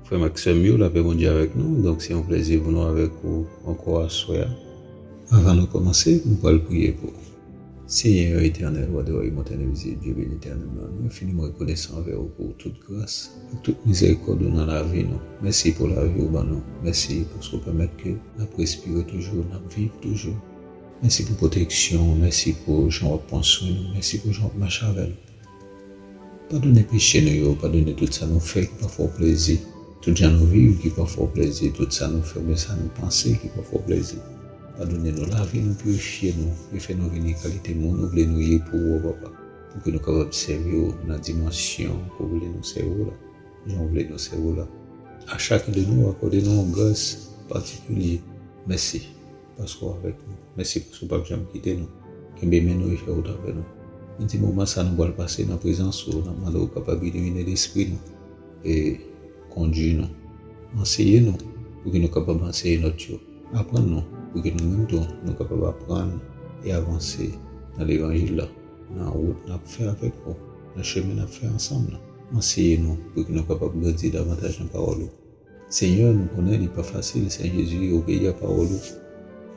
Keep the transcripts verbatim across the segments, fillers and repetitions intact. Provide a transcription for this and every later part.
Frè m ak sè m yo, lapè Bondye avèk nou. Donk, se yon plèzi pou nou avèk ou ankò aswè a. Avan nou kòmanse, nou pral priye pou ou. Senyè etènèl, wa de wa, immortel, envizib, Dye beni etènèlman, nou enfiniman rekonesan anvè ou pou tout gras ak tout mizèrikòd ou nan lavi nou. Mèsi pou lavi ou ban nou. Mèsi paske w pèmèt ke n ap respire toujou, n ap viv toujou. Mèsi pou pwoteksyon w, mèsi pou jan w ap pran swen nou, mèsi pou jan w ap mache avè nou. Padone peche nou yo, padone tout sa nou fè ki pa fè w plezi, tout jan nou viv ki pa fè w plezi, tout sa nou fè oubyen sa nou panse ki pa fè w plezi. Padone nou lavi nou, pirifye nou, e fè nou vini kalite moun ou vle nou ye pou ou, Papa, pou ke nou kapab sèvi w nan dimansyon ke w vle nou sèvi w la, jan w vle nou sèvi w la. A chaken de nou, akòde nou yon gras patikilye. Mèsi. Paske w avèk nou. Mèsi paske w p ap janm kite nou. Kenbe men nou e fè wout avè nou. Nan ti moman sa nou pral pase nan prezans ou, n ap mande w kapab ilimine lespri nou e kondui nou. Anseye nou pou ke nou kapab anseye lòt yo. Aprann nou pou ke nou menm tou nou kapab aprann e avanse nan levanjil la, nan wout n ap fè avèk ou, nan chemen n ap fè ansanm nan. Anseye nou pou ke nou kapab grandi davantaj nan pawòl ou. Senyè, nou konnen li pa fasil, Senyè Jezi, obeyi a pawòl ou,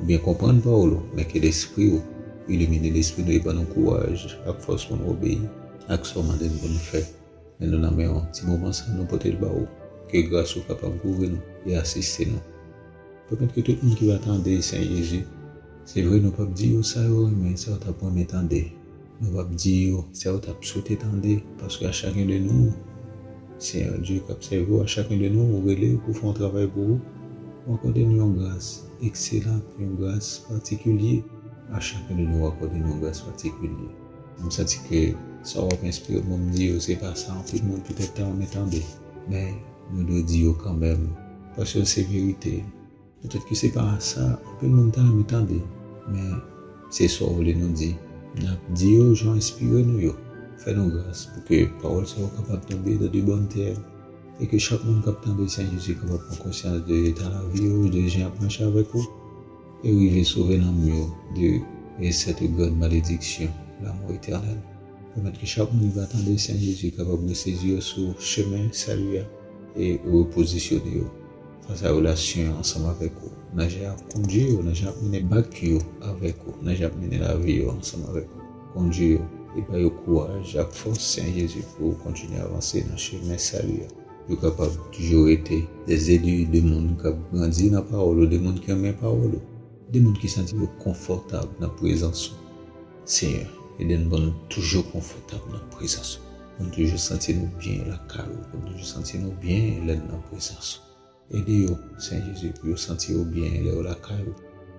oubyen konprann pawòl ou, men ke Lespri w ilimine lespri nou e ban nou kouraj ak fòs pou nou obeyi ak sa w mande n pou n fè. Men nou nan men w, ti moman sa a nou pote l ba ou, ke gras ou kapab kouvri nou e asiste nou. Pèmèt ke tout moun ki va tande, Senyè Jezi, se vre nou p ap di yo sa yo renmen, sa yo t ap renmen tande. Nou p ap di yo sa yo t ap swete tande, paske a chaken de nou, se yon Dye k ap sèvi w, a chaken de nou, ou rele pou fè yon travay pou ou. Ou akòde nou yon gras ekselan, yon gras patikilye. A chaken de nou, ou akòde nou yon gras patikilye. M santi ke sa w ap enspire m pou m di yo, se pa sa anpil moun petèt ta renmen tande, men nou dwe di yo kanmenm, paske se verite. Petèt ke se pa sa anpil moun ta renmen tande, men se sa w vle nou di. N ap di yo jan w enspire nou yo. Fè nou gras pou ke pawòl sa yo kapab tonbe dans de bonnes terres e ke chak moun k ap tande Senyè Jezi kapab pran konsyans de eta lavi yo, de jan y ap mache avèk ou, e rive sove nanm yo de cette grande malédiction, la mort éternelle. Pèmèt ke chak moun ki va tande Senyè Jezi kapab resezi yo sou chemen sali a e repozisyone yo fas a relasyon yo ansanm avèk ou, nan jan y ap kondui yo, nan jan y ap mennen bak yo avèk ou, nan jan y ap mennen lavi yo ansanm avèk ou. Kondui yo e ba yo kouraj ak fòs, Senyè Jezi, pou yo kontinye avanse nan chemen sali a. Yo kapab toujou rete de eli, de moun k ap grandi nan pawòl ou, de moun ki renmen pawòl ou, de moun ki santi yo konfòtab nan prezans ou. Senyè, ede n pou n toujou konfòtab nan prezans ou. Pou n toujou santi nou byen lakay ou. Pou n toujou santi nou byen lè n nan prezans ou. Ede yo, Senyè Jezi, pou yo santi yo byen lè yo lakay ou,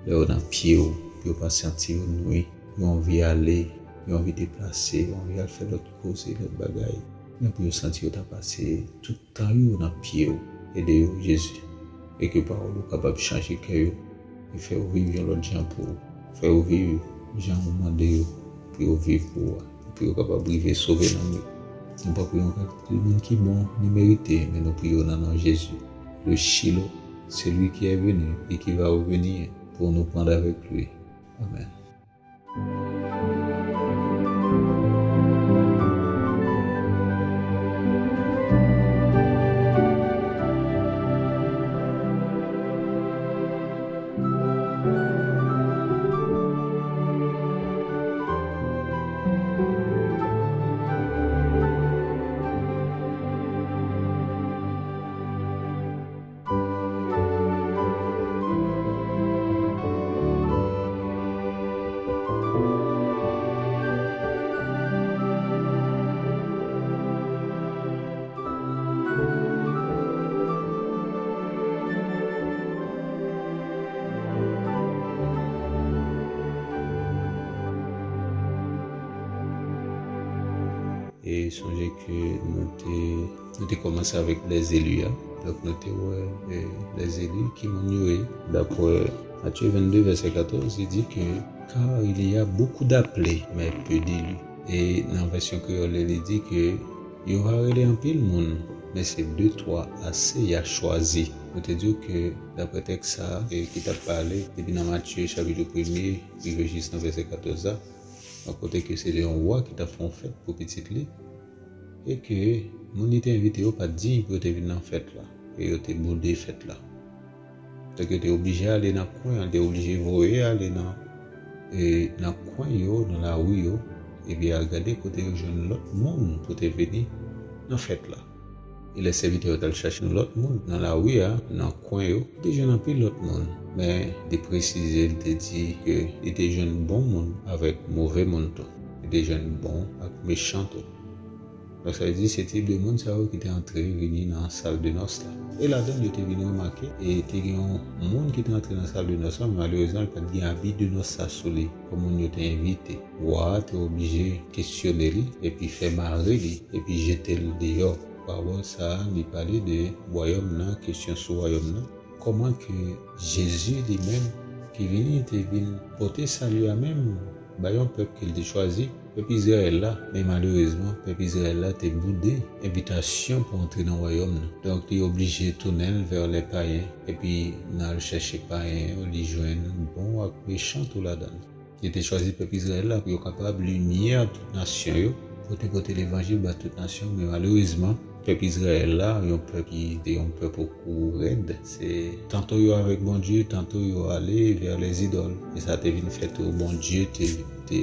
lè yo nan pye ou, pou yo pa santi yo nwi, yo anvi ale, yo anvi deplase, yo anvi al fè lòt koze, lòt bagay. Men pou yo santi yo ta pase tout tan yo nan pye w. Ede yo, Jezi, e ke pawòl ou kapab chanje kè yo e fè yo viv yon lòt jan pou ou. Fè yo viv jan ou mande yo pou yo viv pou ou a, pou yo kapab rive sove nanm yo. Nou pa priye ankò pou moun ki bon ni merite, men nou priye nan non Jezi, le Shilo, celui qui est venu et qui va revenir pour nous prendre avec lui. Amèn. E sonje ke nou te, nou te kòmanse avèk lèzeli a. Donk, nou te wè, e, lèzeli, ki moun yo ye. Daprè Matye vennde, vèsè katòz, li di ke Car il y a beaucoup d'appelés, mais peu d'élus. E nan vèsyon kreyòl li, li di ke yo va rele anpil moun, men se de, twa, ase y a chwazi. Nou te di w ke, daprè tèks sa a, e ki t ap pale depi nan Matye chapit premye rive jis nan vèsè katòz la, nan kote ke se te yon wa ki t ap fè yon fèt pou pitit li, e ke moun li te envite yo pa t diy pou yo te vin nan fèt la, e yo te boude fèt la. Donk, yo te oblije ale nan kwen, yo te oblije voye ale nan, e, nan kwen yo, nan lari yo, epi al gade kote yo jwenn lòt moun pou te vini nan fèt la. E lè sèvitè yo t al chache lòt moun nan lari a, nan kwen yo, li te jwenn anpil lòt moun. Men, li presize, li te di ke li te jwenn bon moun avèk move moun tou. Li te jwenn bon ak mechan tou. Donk, sa vle di, se tip de moun sa yo ki te antre vini nan sal de nòs la. E ladan l, yo te vin remake, e te gen yon moun ki te antre nan sal de nòs la, men malerezman, li pa t gen abi de nòs sa sou li, kòm moun yo te envite. Wa a te oblije kesyone li, epi fè mare li, epi jete l deyò. Pawòl sa a, li pale de wayòm nan, kesyon sou wayòm nan. Kòman ke Jezi li menm ki vini te vin pote sali a menm ba yon pèp ke l te chwazi, pèp Izrayèl la, men malerezman, pèp Izrayèl la te boude envitasyon pou antre nan wayòm nan. Donk, li oblije tounen l vè lè payen, epi nan al chèche payen yo, li jwenn bon ak mechan tou ladan l. Li te chwazi pèp Izrayèl la pou yo kapab limyè tout nasyon yo, pou te pote levanjil ba tout nasyon, men malerezman, pèp Izrayèl la, yon pèp ki te yon pèp okou rèd, se tanto yo avèk Bondye, tanto yo ale vè lèzidòl. E sa te vin fè tou Bondye te, te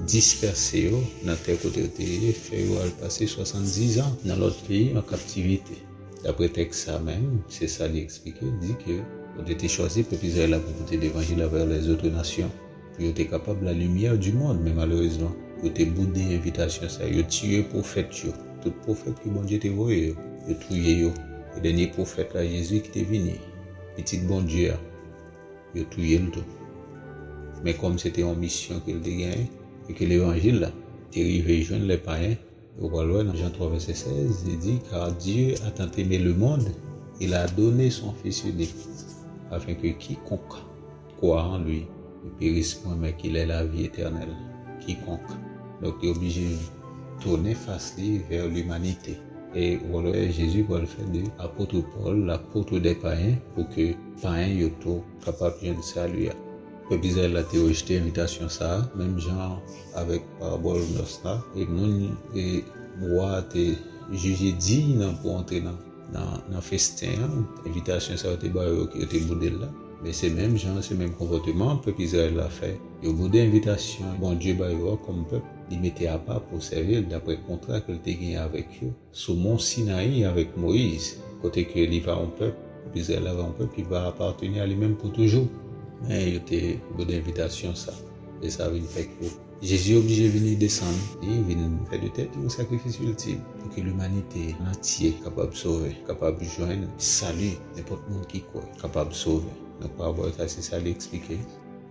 dispèse yo nan tè kote yo te ye, fè yo al pase swasanndizan nan lòt peyi an kaptivite. Daprè tèks sa menm, se sa li eksplike, li di ke Bondye te chwazi pèp Izrayèl la pou pote levanjil la vè lèzòt nasyon, pou yo te kapab la limyè di mond, men malerezman, yo te boude envitasyon sa, yo tiye pwofèt yo. Tout pwofèt ke Bondye te voye yo, yo touye yo. E dènye pwofèt la, Jezi ki te vini, pitit Bondye a, yo touye l tou. Men kòm se te yon misyon ke l te genyen, e ke levanjil la te rive jwenn lè payen, Ou pral wè nan Jan twa vèsè sèz, li di, Car Dieu a tant aimé le monde, il a donné son Fils unique, afin que quiconque croit en lui ne périsse point, mais qu'il ait la vie éternelle. Quiconque. Donk, li oblije tounen fas li vè limanite. E ou pral wè Jezi pral fè de apot Pòl, l'apôtre des païens, pou ke payen yo tou kapab jwenn sali a. Pèp Izrayèl la te rejte envitasyon sa a, menm jan avèk parabòl nòs la. E moun, e wa a te jije diy nan pou antre nan, nan, nan festen an, envitasyon sa yo te ba yo, yo te boude l la. Men se menm jan, se menm konpòteman pèp Izrayèl la fè. Yo boude envitasyon Bondye ba yo a kòm pèp, li mete apa pou sèvi l daprè kontra ke l te genyen avèk yo sou Mont Sinayi avèk Moyiz, kote ke li va yon pèp, pèp Izrayèl la va yon pèp ki va apateni a li menm pou toujou. Men yo te boude envitasyon sa. E sa vin fè ke Jezi oblije vini desann, li vin fè de tèt li yon sakrifis iltim, pou ke limanite an antye kapab sove, kapab jwenn sali, nenpòt moun ki kwè, kapab sove. Donk, parabòl sa, se sa li eksplike.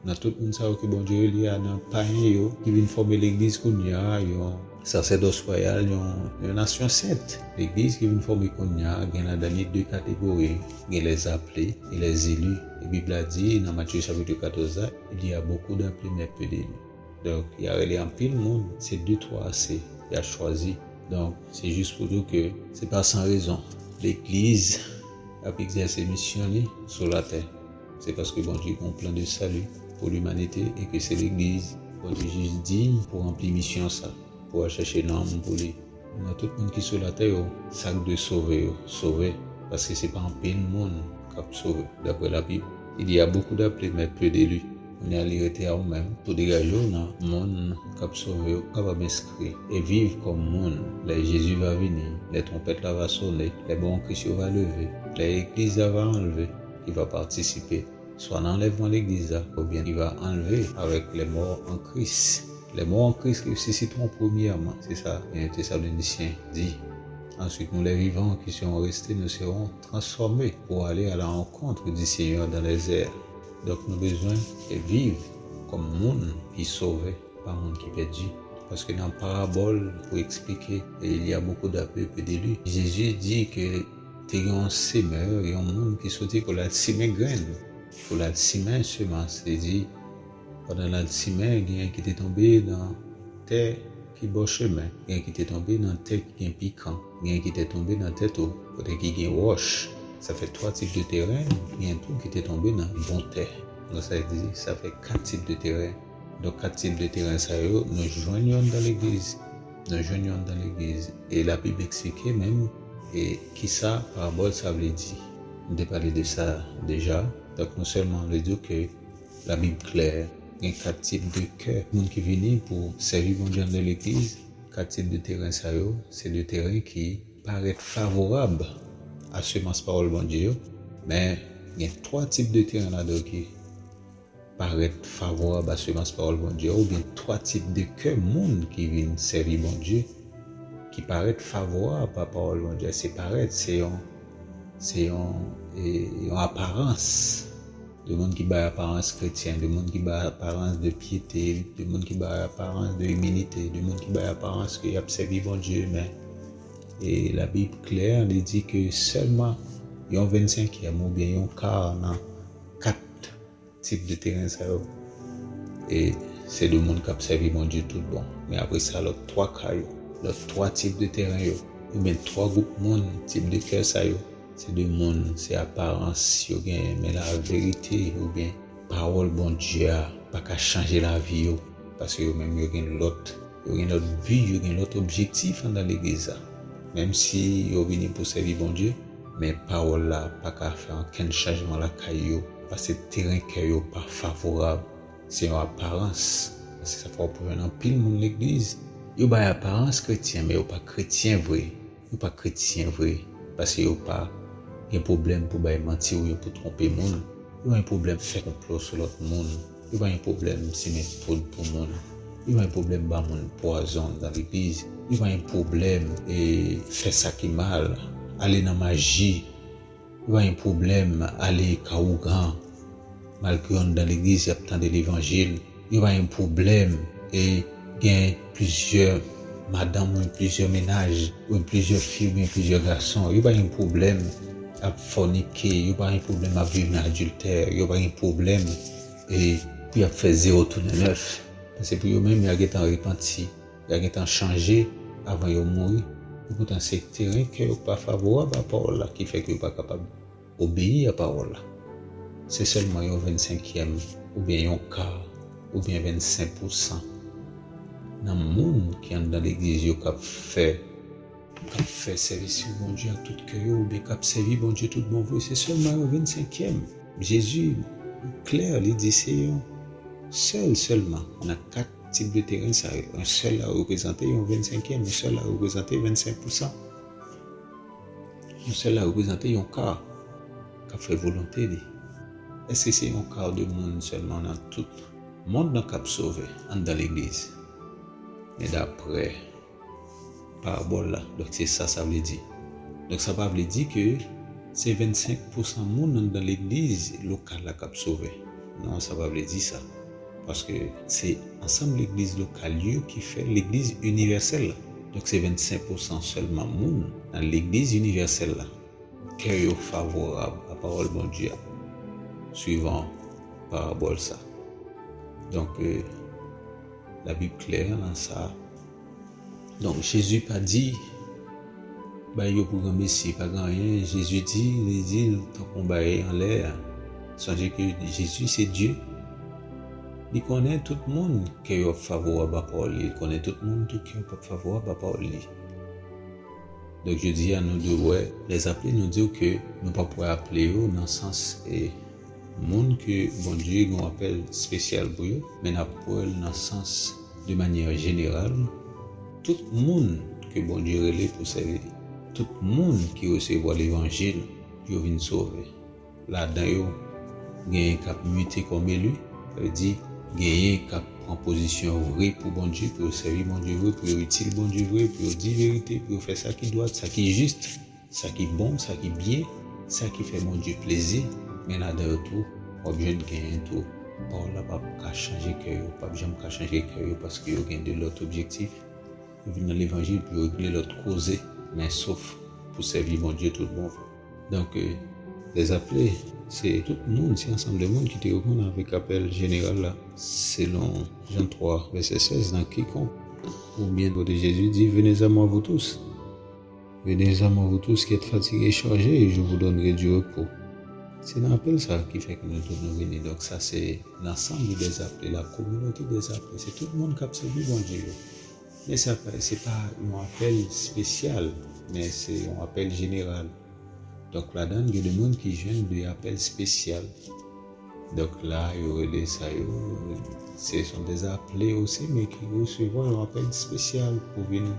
Nan tout moun sa yo ke Bondye rele a, nan payen yo ki vin fòme legliz kounye a, yon sasèdòs wayal, yon, yon nasyon sent. Legliz ki vin fòme kounye a, gen ladan li de kategori. Gen les appelés et les élus. E Bib la di nan Matye chapit katòz la, il y a beaucoup d'appelés, mais peu d'élus. Donk, y a rele anpil moun, se de, twa ase, y a chwazi. Donk, se jis pou di w ke se pa san rezon. Legliz ap egzèse misyon li sou latè. Se paske Bondye gen yon plan de sali pou limanite e ke se legliz Bondye jis diy pou ranpli misyon sa, pou al chèche nanm pou li. Nan tout moun ki sou latè yo, sa k dwe sove yo, sove, paske se pa anpil moun k ap sove, daprè Labib. Il y a beaucoup d'appelés, mais peu d'élus. Kounye a, li rete a ou menm pou degaje w nan moun k ap sove yo kapab enskri e viv kòm moun. Lè Jezi va vini, lè twonpèt la va sone, lè bon an Kris yo va leve, lè legliz la va anlve, ki va patisipe swa nan anlèvman legliz la, oubyen ki va anlve avèk les morts en Christ. Les morts en Christ ressusciteront premièrement, se sa en Tesalonisyen di. Ensuite, nous les vivants qui serons restés, nous serons transformés pour aller à la rencontre du Seigneur dans les airs. Donk, nou bezwen viv kòm moun ki sove, pa moun ki pèdi. Paske nan parabòl pou eksplike, il y a beaucoup d'appelés, peu d'élus, Jezi di ke te gen yon semè, yon moun ki soti pou l al simen grenn, pou l al simen semans. Li di, Pandan l al simen, genyen ki te tonbe nan tè ki bò chemen, genyen ki te tonbe nan tè ki gen pikan, genyen ki te tonbe nan tè tou, kote ki gen wòch. Sa fè twa tip de teren, genyen tou ki te tonbe nan bon tè. Donk, sa di, sa fè kat tip de teren. Donk, kat tip de teren sa yo, nou jwenn yo anndan legliz. Nou jwenn yo anndan legliz. E Labib eksplike menm e kisa parabòl sa vle di. Nou te pale de sa deja. Donk, nou sèlman vle di ke Labib klè. Gen kat tip de kè moun ki vini pou sèvi Bondye anndan legliz. Kat tip de teren sa yo, se de teren ki parèt favorab a semans pawòl Bondye yo. Men, gen twa tip de teren ladan yo ki parèt favorab a semans pawòl Bondye, oubyen twa tip de kè moun ki vin sèvi Bondye ki parèt favorab a pawòl Bondye. Se parèt, se yon, se yon, e, yon aparans. De moun ki bay aparans kretyen, de moun ki bay aparans de pyete, de moun ki bay aparans de imilite, de moun ki bay aparans ke y ap sèvi Bondye, men, e, Labib klè, li di ke sèlman yon vennsenkyèm oubyen yon ka nan kat tip de teren sa yo, e se de moun k ap sèvi Bondye tout bon. Men apre sa, lòt twa ka yo, lòt twa tip de teren yo, oubyen twa gwoup moun, tip de kè sa yo, se de moun, se aparans yo genyen, men laverite oubyen pawòl Bondye a pa ka chanje lavi yo, paske yo menm yo gen lòt, yo gen lòt bi, yo gen lòt objektif anndan legliz la. Menm si yo vini pou sèvi Bondye, men pawòl la pa ka fè ankenn chanjman lakay yo, paske teren kè yo pa favorab. Se yon aparans. Paske sa fè w pou jwenn anpil moun legliz, yo bay aparans kretyen, men yo pa kretyen vre. Yo pa kretyen vre, paske yo pa gen pwoblèm pou bay manti oubyen pou twonpe moun. Yo pa gen pwoblèm fè konplo sou lòt moun. Yo pa gen pwoblèm simen poud pou moun. Yo pa gen pwoblèm ba moun pwazon anndan legliz. Yo pa gen pwoblèm, e, fè sa ki mal, ale nan maji. Yo pa gen pwoblèm ale ka ougan, malgre yo anndan legliz, y ap tande levanjil. Yo pa gen pwoblèm, e, gen plizyè madanm oubyen plizyè mennaj, oubyen plizyè fi oubyen plizyè gason. Yo pa gen pwoblèm ap fònike, yo pa gen pwoblèm ap viv nan adiltè, yo pa gen pwoblèm, e, pou y ap fè zewo tounen nèf. Paske pou yo menm, y a gentan repanti, y a gentan chanje avan yo mouri. Epoutan, se teren kè yo pa favorab a pawòl la ki fè ke yo pa kapab obeyi a pawòl la. Se sèlman yon vennsenkyèm, oubyen yon ka, oubyen vennsenk pousan nan moun ki anndan legliz yo k ap fè, k ap fè sèvis pou Bondye ak tout kè yo, oubyen k ap sèvi Bondye tout bon vre. Se sèlman yon vennsenkyèm. Jezi klè, li di se yon sèl sèlman nan kat tip de teren sa yo. Yon sèl la reprezante yon vennsenkyèm, yon sèl la reprezante vennsenk pousan. Yon sèl la reprezante yon ka k ap fè volonte li. Èske se yon ka de moun sèlman nan tout mond lan k ap sove anndan legliz? Men daprè parabòl la, donk se sa sa vle di. Donk sa pa vle di ke se vennsenk pousan moun anndan legliz lokal la k ap sove. Non, sa pa vle di sa. Paske se ansanm legliz lokal yo ki fè legliz inivèsèl la. Donk se vennsenk pousan sèlman moun nan legliz inivèsèl la kè yo favorab a pawòl Bondye a, swivan parabòl sa. Donk, e, Labib klè nan sa. Donk, Jezi pa di, bay yo pou granmesi, pa gen anyen. Jezi di, li di l tankou yon bagay anlè a. Sonje ke Jezi se Dye. Li konnen tout moun kè yo ap favorab a pawòl li. Li konnen tout moun tou kè yo p ap favorab a pawòl li. Donk, jodi a, nou dwe wè, lèzaple nou di w ke nou p ap wè aple yo nan sans, e, moun ke Bondye gen yon apèl espesyal pou yo, men n ap wè l nan sans de manyè jeneral, tout moun ke Bondye rele pou sèvi li, tout moun ki resevwa levanjil, yo vin sove. Ladan yo, genyen k ap mite kòm eli, sa vle di, genyen k ap pran pozisyon vre pou Bondye, pou yo sèvi Bondye vre, pou yo itil Bondye vre, pou yo di verite, pou yo fè sa ki dwat, sa ki jis, sa ki bon, sa ki byen, sa ki fè Bondye plezi. Men ladan yo tou, w ap jwenn genyen tou. Pawòl la p ap ka chanje kè yo, p ap janm ka chanje kè yo, paske yo gen de lòt objektif. Yo vin nan levanjil pou yo regle lòt koze, men sof pou sèvi Bondye tout bon vre. Donk, e, lèzaple, Se tout moun, se ansanm de moun ki te reponn avèk apèl jeneral la, selon Jan twa, vèsè sèz, nan kikonk, oubyen kote Jezi di, Venez à moi, vous tous. Venez à moi, vous tous qui êtes fatigués et chargés, et je vous donnerai du repos. Se nan apèl sa ki fè ke nou tout nou vini. Donk, sa se l'ensemble des appelés, la communauté des appelés. Se tout moun k ap sèvi Bondye yo. Men sa pa, se pa yon apèl espesyal, men se yon apèl jeneral. Donk, ladan l, gen de moun ki jwenn de apèl espesyal. Donk, la, yo rele sa yo, ce sont des appelés aussi, men ki resevwa yon apèl espesyal pou vin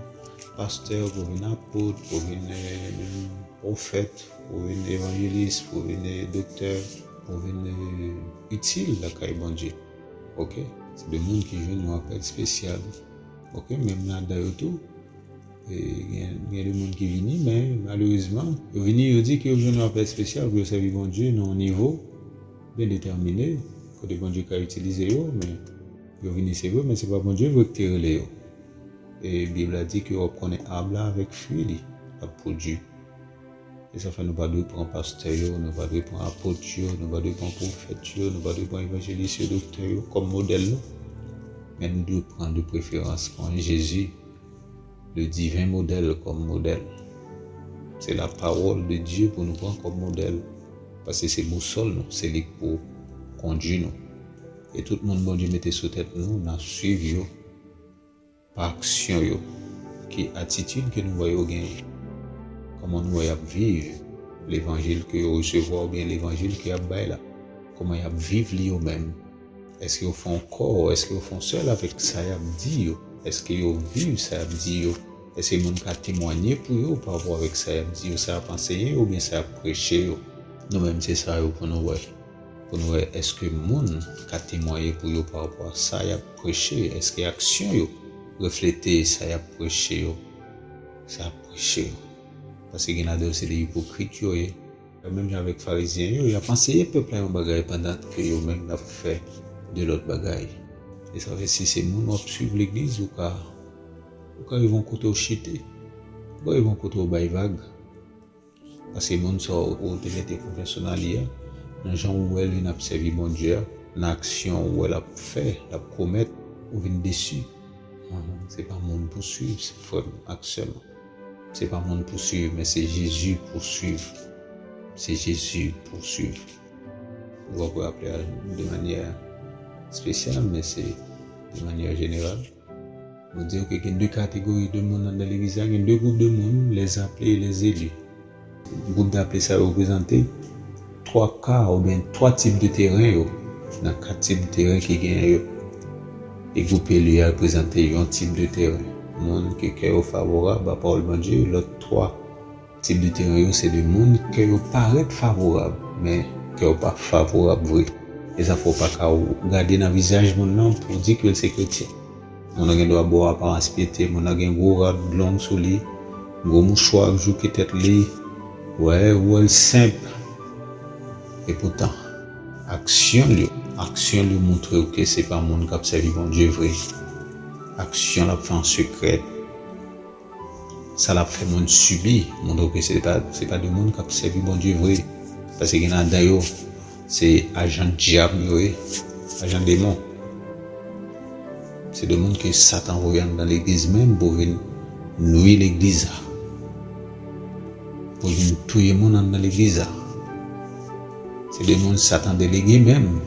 pastè, pou vin apot, pou vin, eh, pwofèt, pou vin evanjelis, pou vin, eh, doktè, pou vin, eh, itil lakay Bondye. Oke? Se de moun ki jwenn yon apèl espesyal. Oke? Menm ladan yo tou, e, gen, gen de moun ki vini, men malerezman, yo vini, yo di ke yo jwenn yon apèl espesyal pou yo sèvi Bondye nan yon nivo byen detèmine, kote Bondye ka itilize yo, men yo vini, se vre, men se pa Bondye vre ki te rele yo. E Bib la di ke w ap konnen ab la avèk fwi li ap pwodui. E sa fè nou pa dwe pran pastè yo, nou pa dwe pran apot yo, nou pa dwe pran pwofèt yo, nou pa dwe pran evanjelis yo, doktè yo kòm modèl nou. Men nou dwe pran de preferans, pran Jezi, le divin modèl, kòm modèl. Se la parole de Dieu pou nou pran kòm modèl. Paske se bousòl nou, se li k pou kondui nou. E tout moun Bondye mete sou tèt nou, n ap swiv yo pa aksyon yo. Ki atitid ke nou wè yo genyen? Kòman nou wè y ap viv levanjil ke yo resevwa oubyen levanjil ke y ap bay la? Kòman y ap viv li yo menm? Èske yo fè yon kò? Èske yo fè yon sèl avèk sa y ap di yo? Èske yo viv sa y ap di yo? Èske moun ka temwanye pou yo parapò avèk sa y ap di yo, sa y ap anseye yo oubyen sa y ap preche yo? Nou menm, se sa yo pou nou wè. Pou nou wè èske moun ka temwaye pou yo parapò a sa y ap preche, èske aksyon yo reflete sa y ap preche yo, sa y ap preche yo. Paske gen ladan yo se de ipokrit yo ye. Menm jan avèk Farizyen yo, y ap anseye pèp la yon bagay pandan ke yo menm y ap fè de lòt bagay. E sa fè si se moun w ap swiv legliz, ou ka, ou ka rive yon kote w chite, ou ka rive yon kote w bay vag. Paske moun sa w ou te mete konfyans ou nan li a, nan jan ou wè l vin ap sèvi Bondye a, nan aksyon ou wè l ap fè, l ap komèt, ou vin desi. Ahan, se pa moun pou swiv, se frè m ak sè m. Se pa moun pou swiv, men se Jezi pou swiv. Se Jezi pou swiv. Ou pa pou aple a de manyè espesyal, men se de manyè jeneral. Nou di, oke, gen de kategori de moun anndan legliz la, gen de gwoup de moun, les appelés et les élus. Gwoup daple sa yo reprezante twa ka oubyen twa tip de teren yo, nan kat tip de teren ki genyen yo. E gwoup eli a reprezante yon tip de teren. Moun ke kè yo favorab a pawòl Bondye, lòt twa tip de teren yo, se de moun ke yo parèt favorab, men ke yo pa favorab vre. E sa fè w pa ka gade nan vizaj moun nan pou w di ke l se kretyen. Moun nan gen dwa ba w aparans pyete, moun nan gen gwo rad long sou li, gwo mouchwa k jouke tèt li, wè, ou wè l senp. Epoutan, aksyon l yo, aksyon l yo montre w ke se pa moun k ap sèvi Bondye vre. Aksyon l ap fè an sekrè. Sa l ap fè moun sibi, montre ke se pa, se pa de moun k ap sèvi Bondye vre. Paske gen ladan yo, se ajan dyab yo ye, ajan demon. Se de moun ke Satan voye anndan legliz menm pou vin nwi legliz la. Pou vin touye moun anndan legliz la. Se de moun Satan delege menm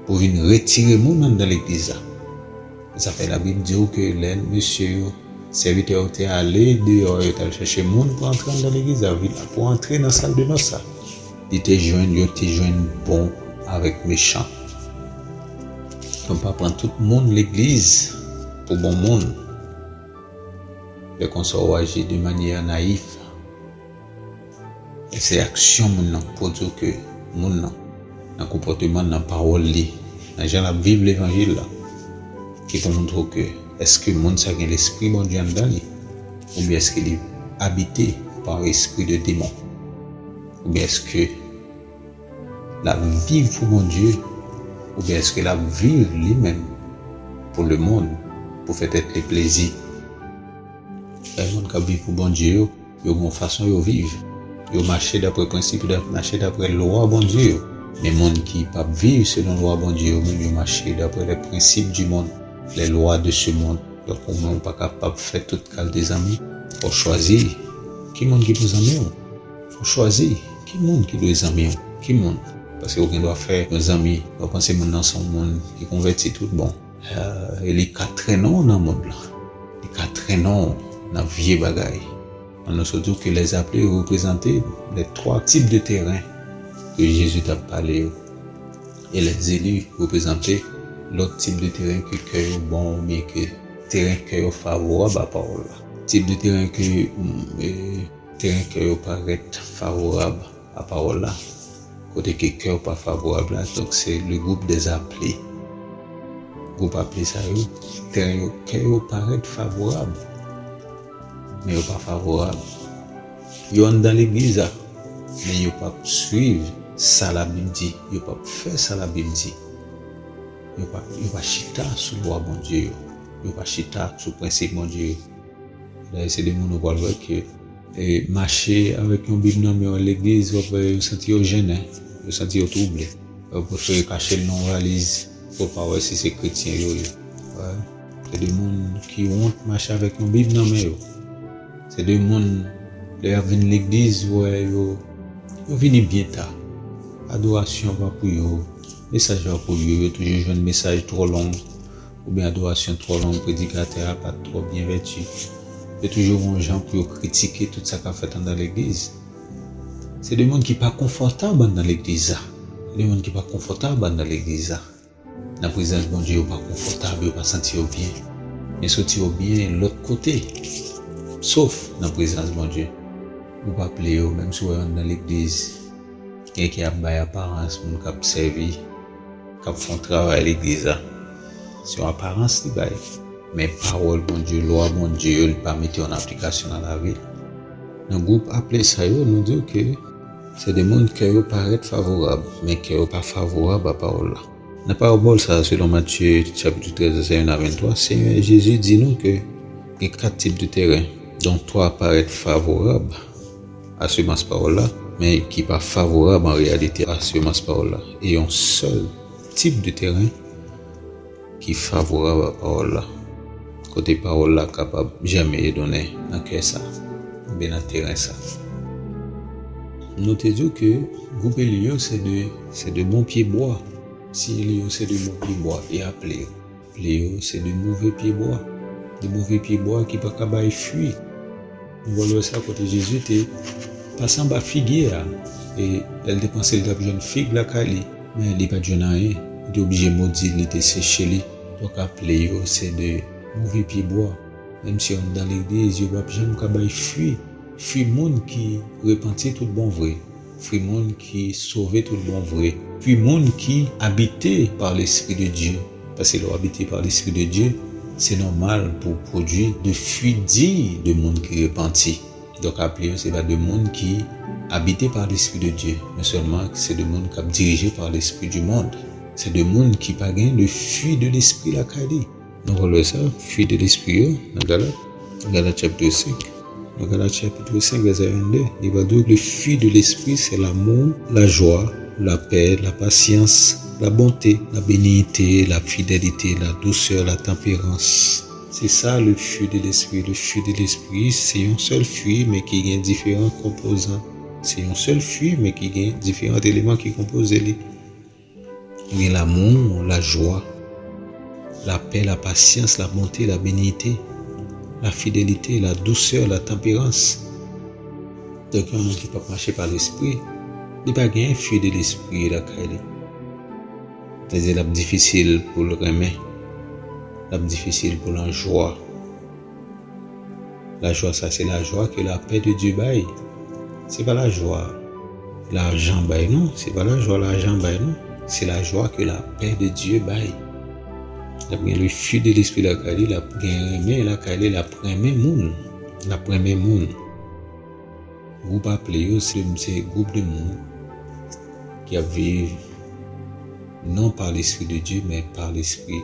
pou vin retire moun anndan legliz la. Sa fè Labib di w ke lè mesye yo, sèvitè yo te ale deyò, yo t al chèche moun pou antre anndan legliz la, pou antre nan sal de nòs la, li te jwenn, yo te jwenn bon avèk mechan. Donk, pa pran tout moun legliz pou bon moun. Lè konsa, w aji de manyè nayif. E se aksyon moun nan k pwodui ke moun nan, nan konpòteman l, nan pawòl li, nan jan l ap viv levanjil la, ki pou montre w ke èske moun sa gen lespri Bondye anndan li, oubyen èske li abite pa yon espri de demon, oubyen èske l ap viv pou Bondye, oubyen èske l ap viv li menm pou lemonn, pou fè tèt li plezi? Gen moun k ap viv pou Bondye yo, yo gen yon fason yo viv. Yo mache dapre prensip, y ap mache dapre lwa Bondye yo. Men moun ki p ap viv selon lwa Bondye yo menm, yo mache dapre les principes du monde, les lois de ce monde. Donk, ou menm, ou pa kapab fè tout kalite zanmi. Fò w chwazi ki moun ki pou zanmi w. Fò w chwazi ki moun ki dwe zanmi w. Ki moun? Paske ou gen dwa fè yon zanmi, ou panse moun nan se yon moun ki konvèti tout bon. Euh, e li ka trennen w nan mond lan. Li ka trennen w nan vye bagay. Ann nou sot di w ke les appelés reprezante les trois types de terrain ke Jezi t ap pale yo. E les élus reprezante lòt tip de teren ke kè yo bon oubyen ke teren kè yo favorab a pawòl la. Tip de teren ke, mm, e, teren kè yo parèt favorab a pawòl la. Kote ke kè yo pa favorab la, donk se le groupe des appelés. Gwoup aple sa yo, teren yo, kè yo parèt favorab, men yo pa favorab. Yo anndan legliz la, men yo p ap swiv sa Labib di, yo p ap fè sa Labib di. Yo pa, yo pa chita sou lwa Bondye yo, yo pa chita sou prensip Bondye yo. Dayè, se de moun ou pral wè ke, e, mache avèk yon Bib nan men w legliz, w ap wè yo santi yo jennen, yo santi yo twouble. Yo prefere kache l nan yon valiz pou w pa wè si se kretyen yo ye. Wè. Se de moun ki wont mache avèk yon Bib nan men yo. Se de moun, lè y ap vin legliz, ou wè yo, yo vini byen ta. Adorasyon pa pou yo, mesaj pa pou yo, yo toujou jwenn mesaj twò long, oubyen adorasyon twò long, predikatè a pa t twò byen vèti. Yo toujou gon jan pou yo kritike tout sa k ap fèt anndan legliz. Se de moun ki pa konfòtab anndan legliz la. Se de moun ki pa konfòtab anndan legliz la. Nan prezans Bondye, yo pa konfòtab, yo pa santi yo byen. Men soti yo byen lòt kote, sof nan prezans Bondye. Ou pa ple yo, menm si w wè yo anndan legliz, gen ki ap bay aparans, moun k ap sèvi, k ap fè yon travay legliz la. Se yon aparans li bay. Men pawòl Bondye, lwa Bondye yo, li pa mete yo an aplikasyon nan lavi l. Nan gwoup aple sa yo, nou di w ke se de moun kè yo parèt favorab, men kè yo pa favorab a pawòl la. Nan parabòl sa a, selon Matye, chapit trèz, vèsè youn a venntwa, Senyè Jezi di nou ke gen kat tip de teren, dont twa parèt favorab a semans pawòl la, men ki pa favorab an reyalite a semans pawòl la. E yon sèl tip de teren ki favorab a pawòl la, kote pawòl la kapab jèmen e donnen nan kè sa, oubyen nan teren sa. Nou te di w ke gwoup eli yo se de, se de bon pye bwa. Si eli yo se de bon pye bwa, e aple yo? Aple yo se de move pye bwa. De move pye bwa ki pa ka bay fwi. Nou pral wè sa kote Jezi te pase anba figye a, e lè l te panse l t ap jwenn fig lakay li, men li pa t jwenn anyen. Li te oblije modi l, li te seche li. Donk, aple yo se de move pye bwa. Menm si yo anndan legliz, yo p ap janm ka bay fwi. Fwi moun ki repanti tout bon vre. Fwi moun ki sove tout bon vre. Fwi moun ki abite par l'Esprit de Dieu. Paske lè w abite par l'Esprit de Dieu, se nòmal pou w pwodui de fwi diy de moun ki repanti. Donk, aple yo, se pa de moun ki abite par l'Esprit de Dieu, men sèlman se de moun k ap dirije par l'esprit du monde. Se de moun ki pa gen de fwi de lespri lakay li. Nou pral wè sa, fwi de lespri yo, nan Galat, nan Galat chapit senk. Nan Galat chapit senk, vèsè venndè, li va di w, le fruit de l'esprit, c'est l'amour, la joie, la paix, la patience, la bonté, la bénignité, la fidélité, la douceur, la tempérance. Se sa, le fruit de l'esprit. Le fruit de l'esprit, se yon sèl fwi, men ki gen diferan konpozan. Se yon sèl fwi, men ki gen diferan eleman ki konpoze li. Ou gen lamou, lajwa, lapè, lapasyans, labonte, labenignite, lafidelite, ladousè, latanperans. Donk, yon moun ki p ap mache pa Lespri, li pa gen fwi de Lespri lakay li. Sètadi, l ap difisil pou l renmen, l ap difisil pou l an jwa. Lajwa sa, se lajwa ke lapè de Dye bay. Se pa lajwa lajan bay, non. Se pa lajwa lajan bay, non. Se lajwa ke lapè de Dye bay. L ap gen le fruit de l'esprit lakay li, l ap gen renmen lakay li, l ap renmen moun. L ap renmen moun. Gwoup aple yo, se, se gwoup de moun ki ap viv non par l'Esprit de Dieu, mais par l'esprit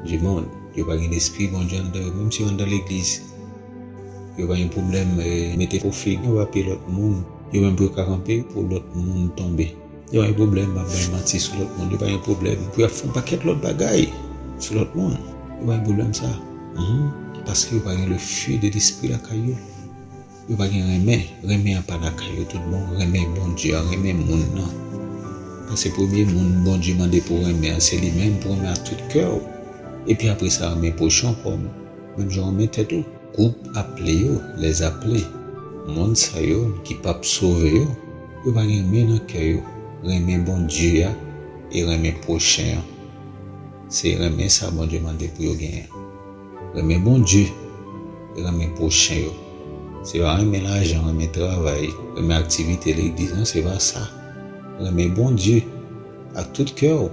du monde. Yo pa gen Lespri Bondye anndan yo, menm si yo anndan legliz. Yo pa gen pwoblèm, eh, mete fo fig nan papye lòt moun. Yo menm pou yo ka kanpe pou lòt moun tonbe. Yo pa gen pwoblèm ap bay manti sou lòt moun. Yo pa gen pwoblèm pou y ap fè yon pakèt lòt bagay sou lòt moun. Yo pa gen pwoblèm sa. Mhm. Paske yo pa gen le feu de l'esprit lakay yo. Yo pa gen renmen. Renmen an pa lakay yo tout bon. Renmen Bondye an, renmen moun nan. Paske premye moun Bondye mande pou renmen an, se li menm pou renmen ak tout kè w. Epi apre sa, renmen pwochen w kòm, menm jan w renmen tèt ou. Gwoup aple yo, les appelés, moun sa yo ki p ap sove yo, yo pa gen renmen nan kè yo. Renmen Bondye a e renmen pwochen an. Se renmen sa Bondye mande pou yo genyen. Renmen Bondye e renmen pwochen yo. Se pa renmen lajan, renmen travay, renmen aktivite legliz, non, se pa sa. Renmen Bondye ak tout kè w,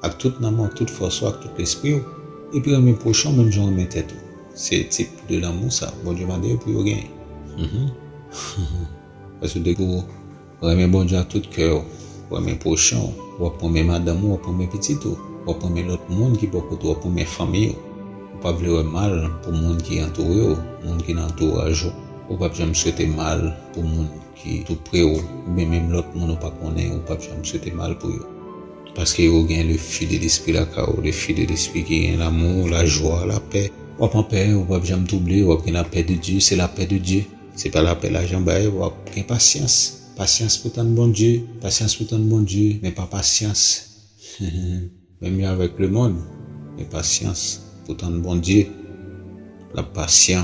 ak tout nanm ou, ak tout fòs ou, ak tout lespri w, epi renmen pwochen w menm jan w renmen tèt ou. Se tip de lanmou sa Bondye mande yo pou yo genyen. Mhm. Paske w te pou renmen Bondye ak tout kè w, w renmen pwochen w, w ap renmen madanm ou, w ap renmen pitit ou, w ap renmen lòt moun ki bò kote w, w ap renmen fanmi w. Ou p ap vle wè mal pou moun ki antoure w, moun ki nan antouraj ou. Ou p ap janm swete mal pou moun ki tou pre w, oubyen menm lòt moun ou pa konnen, ou p ap janm swete mal pou yo. Paske yo gen le feu de l'esprit lakay ou, le feu de l'esprit ki gen lanmou, lajwa, lapè. W ap anpè, ou p ap janm twouble, w ap gen lapè de Dye, se lapè de Dye. Se pa lapè lajan bay, w ap gen pasyans. Pasyans pou tann Bondye, pasyans pou tann Bondye, men pa pasyans. Menm jan avèk lemonn, men pasyans pou tann Bondye. L ap pasyan.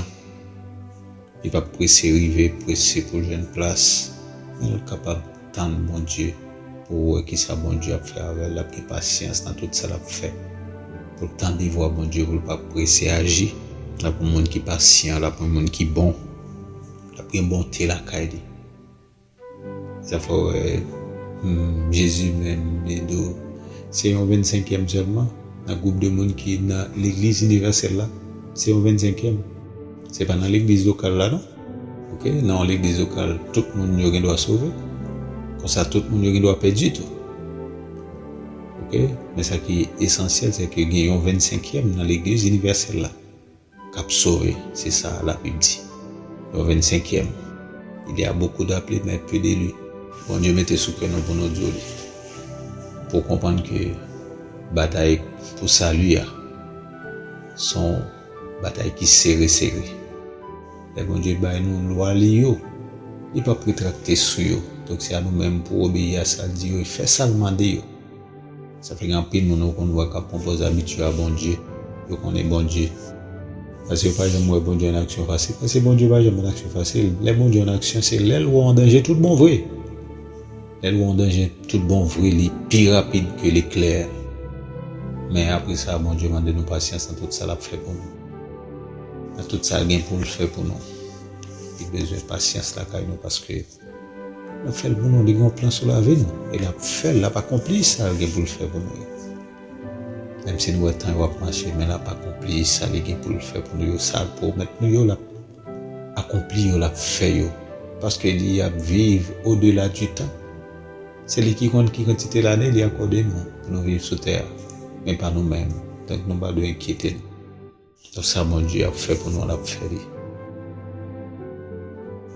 Li p ap prese rive, prese pou l jwenn plas, men l kapab tann Bondye pou wè kisa Bondye ap fè avè l. L ap gen pasyans nan tout sa l ap fè. Pou l tande vwa Bondye, pou l pa prese aji. L ap yon moun ki pasyan, l ap yon moun ki bon. L ap gen bonte lakay li. Sa fè w wè, hmm, Jezi menm, li di w, se yon vennsenkyèm sèlman nan gwoup de moun ki nan legliz inivèsèl la. Se yon vennsenkyèm. Se pa nan legliz lokal la, non. Oke? Nan yon legliz lokal, tout moun yo gen dwa sove. Konsa, tout moun yo gen dwa pèdi tou. Oke? Men sa ki esansyèl, se ke gen yon vennsenkyèm nan legliz inivèsèl la k ap sove. Se sa Labib di. Yon vennsenkyèm. Il y a beaucoup d'appelés, mais peu d'élus. Bondye mete sou kè nou pou nou di w li. Pou w konprann ke batay pou sali a, se yon batay ki sere, sere. Lè Bondye bay nou lwa li yo, li p ap retrakte sou yo. Donk, se a nou menm pou obeyi a sa l di yo e fè sa l mande yo. Sa fè gen anpil moun ou konn wè k ap pran pòz abitye a Bondye. Yo konnen Bondye. Paske yo pa janm wè Bondye an aksyon fasil. Paske Bondye pa janm an aksyon fasil. Lè Bondye an aksyon, se lè l wè w an danje tout bon vre. Lè l wè w an danje tout bon vre, li pi rapid ke leklè. Men apre sa, Bondye mande nou pasyans nan tout sa l ap fè pou nou. Nan tout sa l gen pou l fè pou nou. Li bezwen pasyans lakay nou paske l ap fè l pou nou, li gen yon plan sou lavi nou. E l ap fè l, l ap akonpli sa l gen pou l fè pou nou yo. Menm si nou wè tan yo ap mache, men l ap akonpli sa li gen pou l fè pou nou yo. Sa l pwomèt nou yo, l ap akonpli yo, l ap fè yo. Paske li ap viv odela di tan. Se li ki konn ki kantite lane li akòde nou pou nou viv sou tè a, men pa nou menm. Donk nou pa dwe enkyete nou. Donk sa Bondye ap fè pou nou, l ap fè li.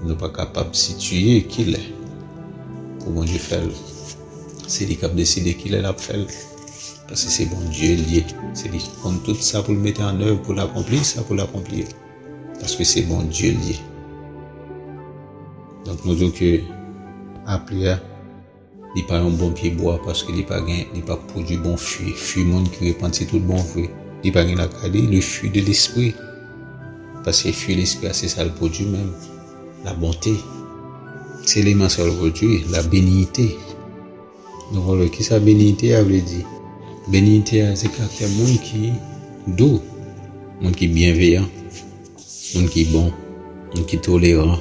Nou pa kapab sitiye kilè pou Bondye fè l. Se li k ap deside kilè l ap fè l. Paske se Bondye l ye. Se li ki konn tout sa pou l mete an èv, pou l akonpli sa pou l akonpli. Paske se Bondye l ye. Donk nou di w ke aple a, li pa yon bon pye bwa paske li pa gen, li pa pwodui bon fwi. Fwi moun ki repanti tout bon vre. Li pa gen lakay li, le fwi de lespri. Paske fwi lespri a, se sa l pwodui menm. La bonte. Se eleman sa l pwodui, la beniyite. Nou konn wè kisa beniyite a vle di. Beniyite a, se karaktè moun ki dou, moun ki byenveyan. Moun ki bon, moun ki toleran.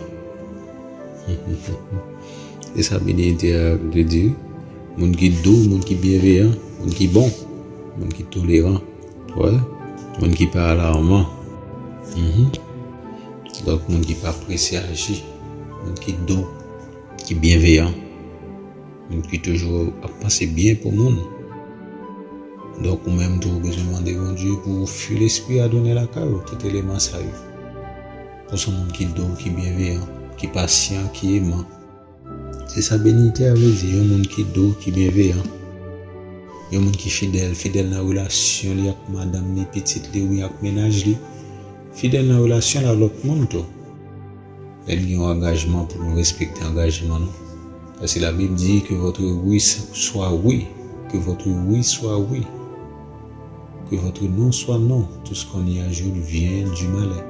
Se sa beniyite a vle di. Moun ki dou, moun ki byenveyan, moun ki bon, moun ki toleran. Wè, moun ki pa alarman. Mhm. Donk, moun ki pa prese aji, moun ki dou, ki byenveyan. Moun ki toujou ap panse byen pou moun. Donk, ou menm tou, ou bezwen mande Bondye pou fwi lespri a tounen lakay ou, tout eleman sa yo. Pou se yon moun ki dou, ki byenveyan, ki pasyan, ki eman. Se sa benite a vle di, yon moun ki dou, ki byenveyan. Yon moun ki fidèl, fidèl nan relasyon li ak madanm li, pitit li, oubyen ak mennaj li. Fidèl nan relasyon l ak lòt moun tou. Lè n gen yon angajman, pou nou respekte angajman nou. Paske Labib di, que votre oui soit oui, que votre oui soit oui, que votre non soit non. Tout ce qu'on nie à Jules vient du malin.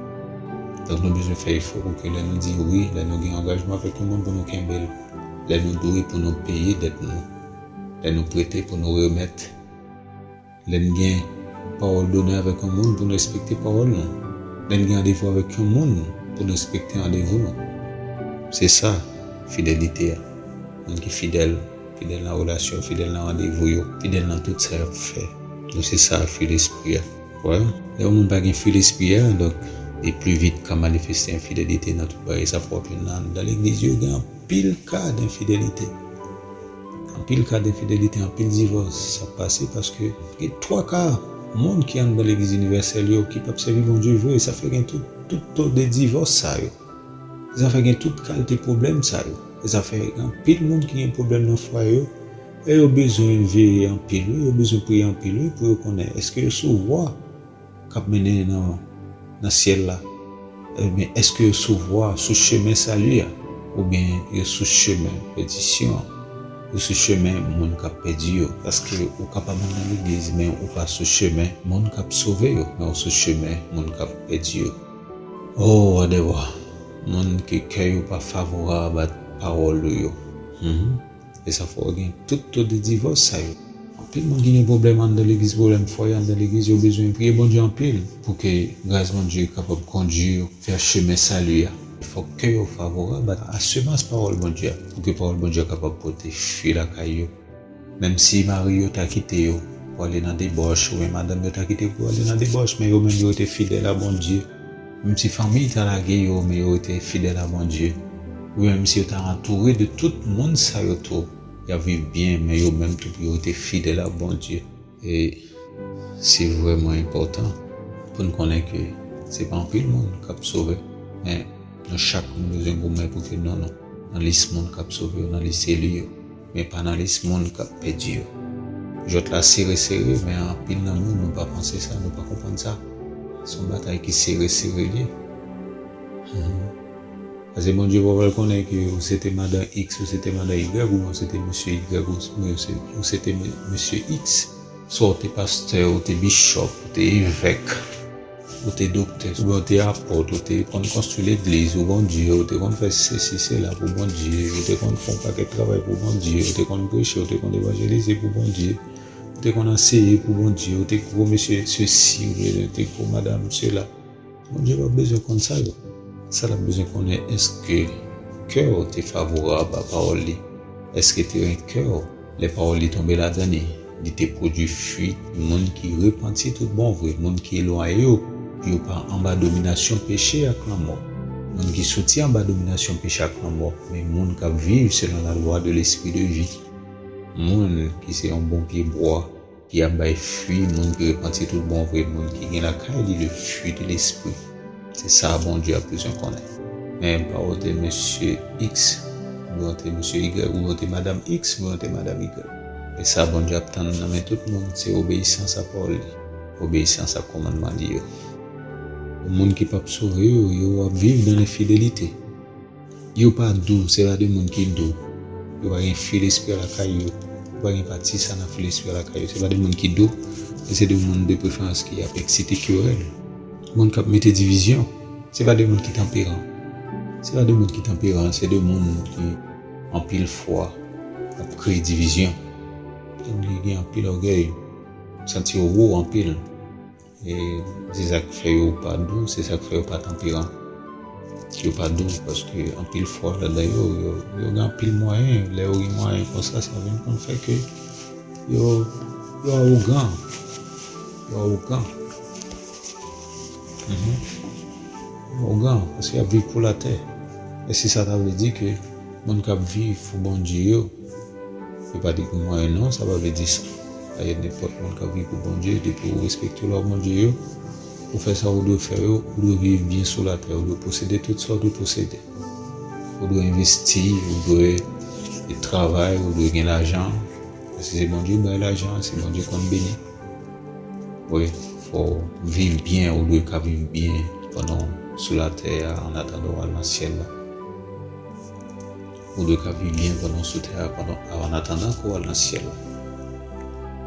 Donk nou bezwen fè efò pou ke lè nou di wi, lè nou gen angajman avèk yon moun, pou nou kenbe l. Lè nou dwe, pou nou peye dèt nou. Lè nou prete, pou nou remèt. Lè n gen pawòl donè avèk yon moun, pou n respekte pawòl nou. Lè n gen randevou avèk yon moun, pou n respekte randevou nou. Se sa, fidelite a. Moun ki fidèl, fidèl nan relasyon, fidèl nan randevou yo, fidèl nan tout sa y ap fè. Donk se sa, fwi lespri a. Wè, lè yon moun pa gen fwi lespri a, donk, e pli vit ka manifeste enfidelite nan tout bagay. Sa fè w ap jwenn nan, nan legliz yo, gen anpil ka denfidelite. Anpil ka denfidelite, anpil divòs. Sa pase paske gen twa ka moun ki anndan legliz inivèsèl yo ki p ap sèvi Bondye vre. Sa fè gen tout, tout to de divòs sa yo. Sa fè gen tout kalte pwoblèm sa yo. E sa fè gen anpil moun ki gen pwoblèm nan fwaye yo. E yo bezwen veye anpil, wi, yo bezwen priye anpil, wi, pou yo konnen èske yo sou vwa k ap mennen nan, nan syèl la. Ebyen, èske yo sou vwa, sou chemen sali a? Oubyen yo sou chemen pèdisyon an? Yo sou chemen moun k ap pèdi yo? Paske ou kapab anndan legliz, men ou pa sou chemen moun k ap sove yo, men ou sou chemen moun k ap pèdi yo. O, adèwa, moun ke kè yo pa favorab a pawòl ou yo. Mhm. E sa fè w gen tout to de divòs sa yo. Anpil moun ki gen pwoblèm anndan legliz, pwoblèm fwaye anndan legliz, yo bezwen priye Bondye anpil pou ke gras Bondye kapab kondui yo vè chemen sali a. Fòk kè yo favorab a, a semans pawòl Bondye a, pou ke pawòl Bondye a kapab pote fwi lakay yo. Menm si mari yo ta kite yo pou ale nan debòch, oubyen madanm yo ta kite yo pou ale nan debòch, men yo menm yo rete fidèl a Bondye. Menm si fanmi ta lage yo, men yo rete fidèl a Bondye. Oubyen menm si yo ta antoure de tout moun sa yo tou, y ap viv byen, men yo menm tou pou yo rete fidèl a Bondye. E se vrèman enpòtan pou n konnen ke se pa anpil moun k ap sove, men nou chak nou bezwen goumen pou ke non nou nan lis moun k ap sove yo, nan lis eli yo, men pa nan lis moun k ap pèdi yo. Jwèt la sere sere, men anpil nan nou, nou pa panse sa, nou pa konprann sa. Se yon batay ki sere sere l ye. Mhm. Paske Bondye pa pral konnen ke ou se te madan X, ou se te madan Y, oubyen ou se te mesye Y, oubyen ou se, ou se te me-, mesye X. Swa ou te pastè, ou te bichòp, ou te evèk, ou te doktè, oubyen ou te apòt, ou te konn konstwi legliz ou Bondye, ou te konn fè sesi, sela pou Bondye, ou te konn fè yon pakèt travay pou Bondye, ou te konn preche, ou te konn evanjelize pou Bondye, ou te konn anseye pou Bondye, ou te gwo mesye sesi, oubyen ou te gwo madanm sela. Bondye pa bezwen konn sa yo. Sa l ap bezwen konnen, èske kè w te favorab a pawòl li? Èske teren kè w, lè pawòl li tonbe ladan li, li te pwodui fwi? Moun ki repanti tout bon vre, moun ki elwanye yo, yo pa anba dominasyon peche ak lanmò. Moun ki soti anba dominasyon peche ak lanmò, men moun k ap viv selon la lwa de lespri de vi. Moun ki se yon bon pye bwa, ki ap bay fwi, moun ki repanti tout bon vre, moun ki gen lakay li le fwi de lespri. Se sa Bondye ap bezwen konnen. Men pa w te mesye X, oubyen w te mesye Y, oubyen w te madanm X, oubyen w te madanm Y. E sa Bondye ap tann nan men tout moun, se obeyisans a pawòl li, obeyisans a kòmandman li yo. Moun ki p ap sove yo, yo ap viv nan lenfidelite. Yo pa dou, se pa de moun ki dou. Yo pa gen fwi lespri a lakay yo. Yo pa gen pati sa nan fwi lespri a lakay yo. Se pa de moun ki dou, men se de moun de preferans ki ap eksite kerèl. Moun k ap mete divizyon, se pa de moun ki tanperan. Se pa de moun ki tanperan, se de moun ki anpil fwa ap kreye divizyon. Moun ki gen anpil ògèy, santi yo wo anpil. E se sa k fè yo pa dou, se sa k fè yo pa tanperan. Yo pa dou, paske anpil fwa ladan yo, yo, yo gen anpil mwayen. Lè yo gen mwayen konsa, sa vin konn fè ke yo, yo awogan. Yo awogan. Mhm. Yo awogan, paske y ap viv pou latè. E si sa ta vle di ke moun k ap viv pou Bondye yo, yo pa di pou mwayen non, sa pa vle di sa. Dayè, nenpòt moun k ap viv pou Bondye, depi ou respekte lwa Bondye yo, ou fè sa ou dwe fè yo, ou dwe viv byen sou latè, ou dwe posede tout sa ou dwe posede. Ou dwe envesti, ou dwe E travay, ou dwe gen lajan. Paske se Bondye k bay lajan, se Bondye k konn beni. Wi, fò w viv byen, ou dwe ka viv byen pandan w sou latè a, an atandan w al nan syèl la. Ou dwe ka viv byen pandan w sou tè a, pandan, an atandan ke w al nan syèl la.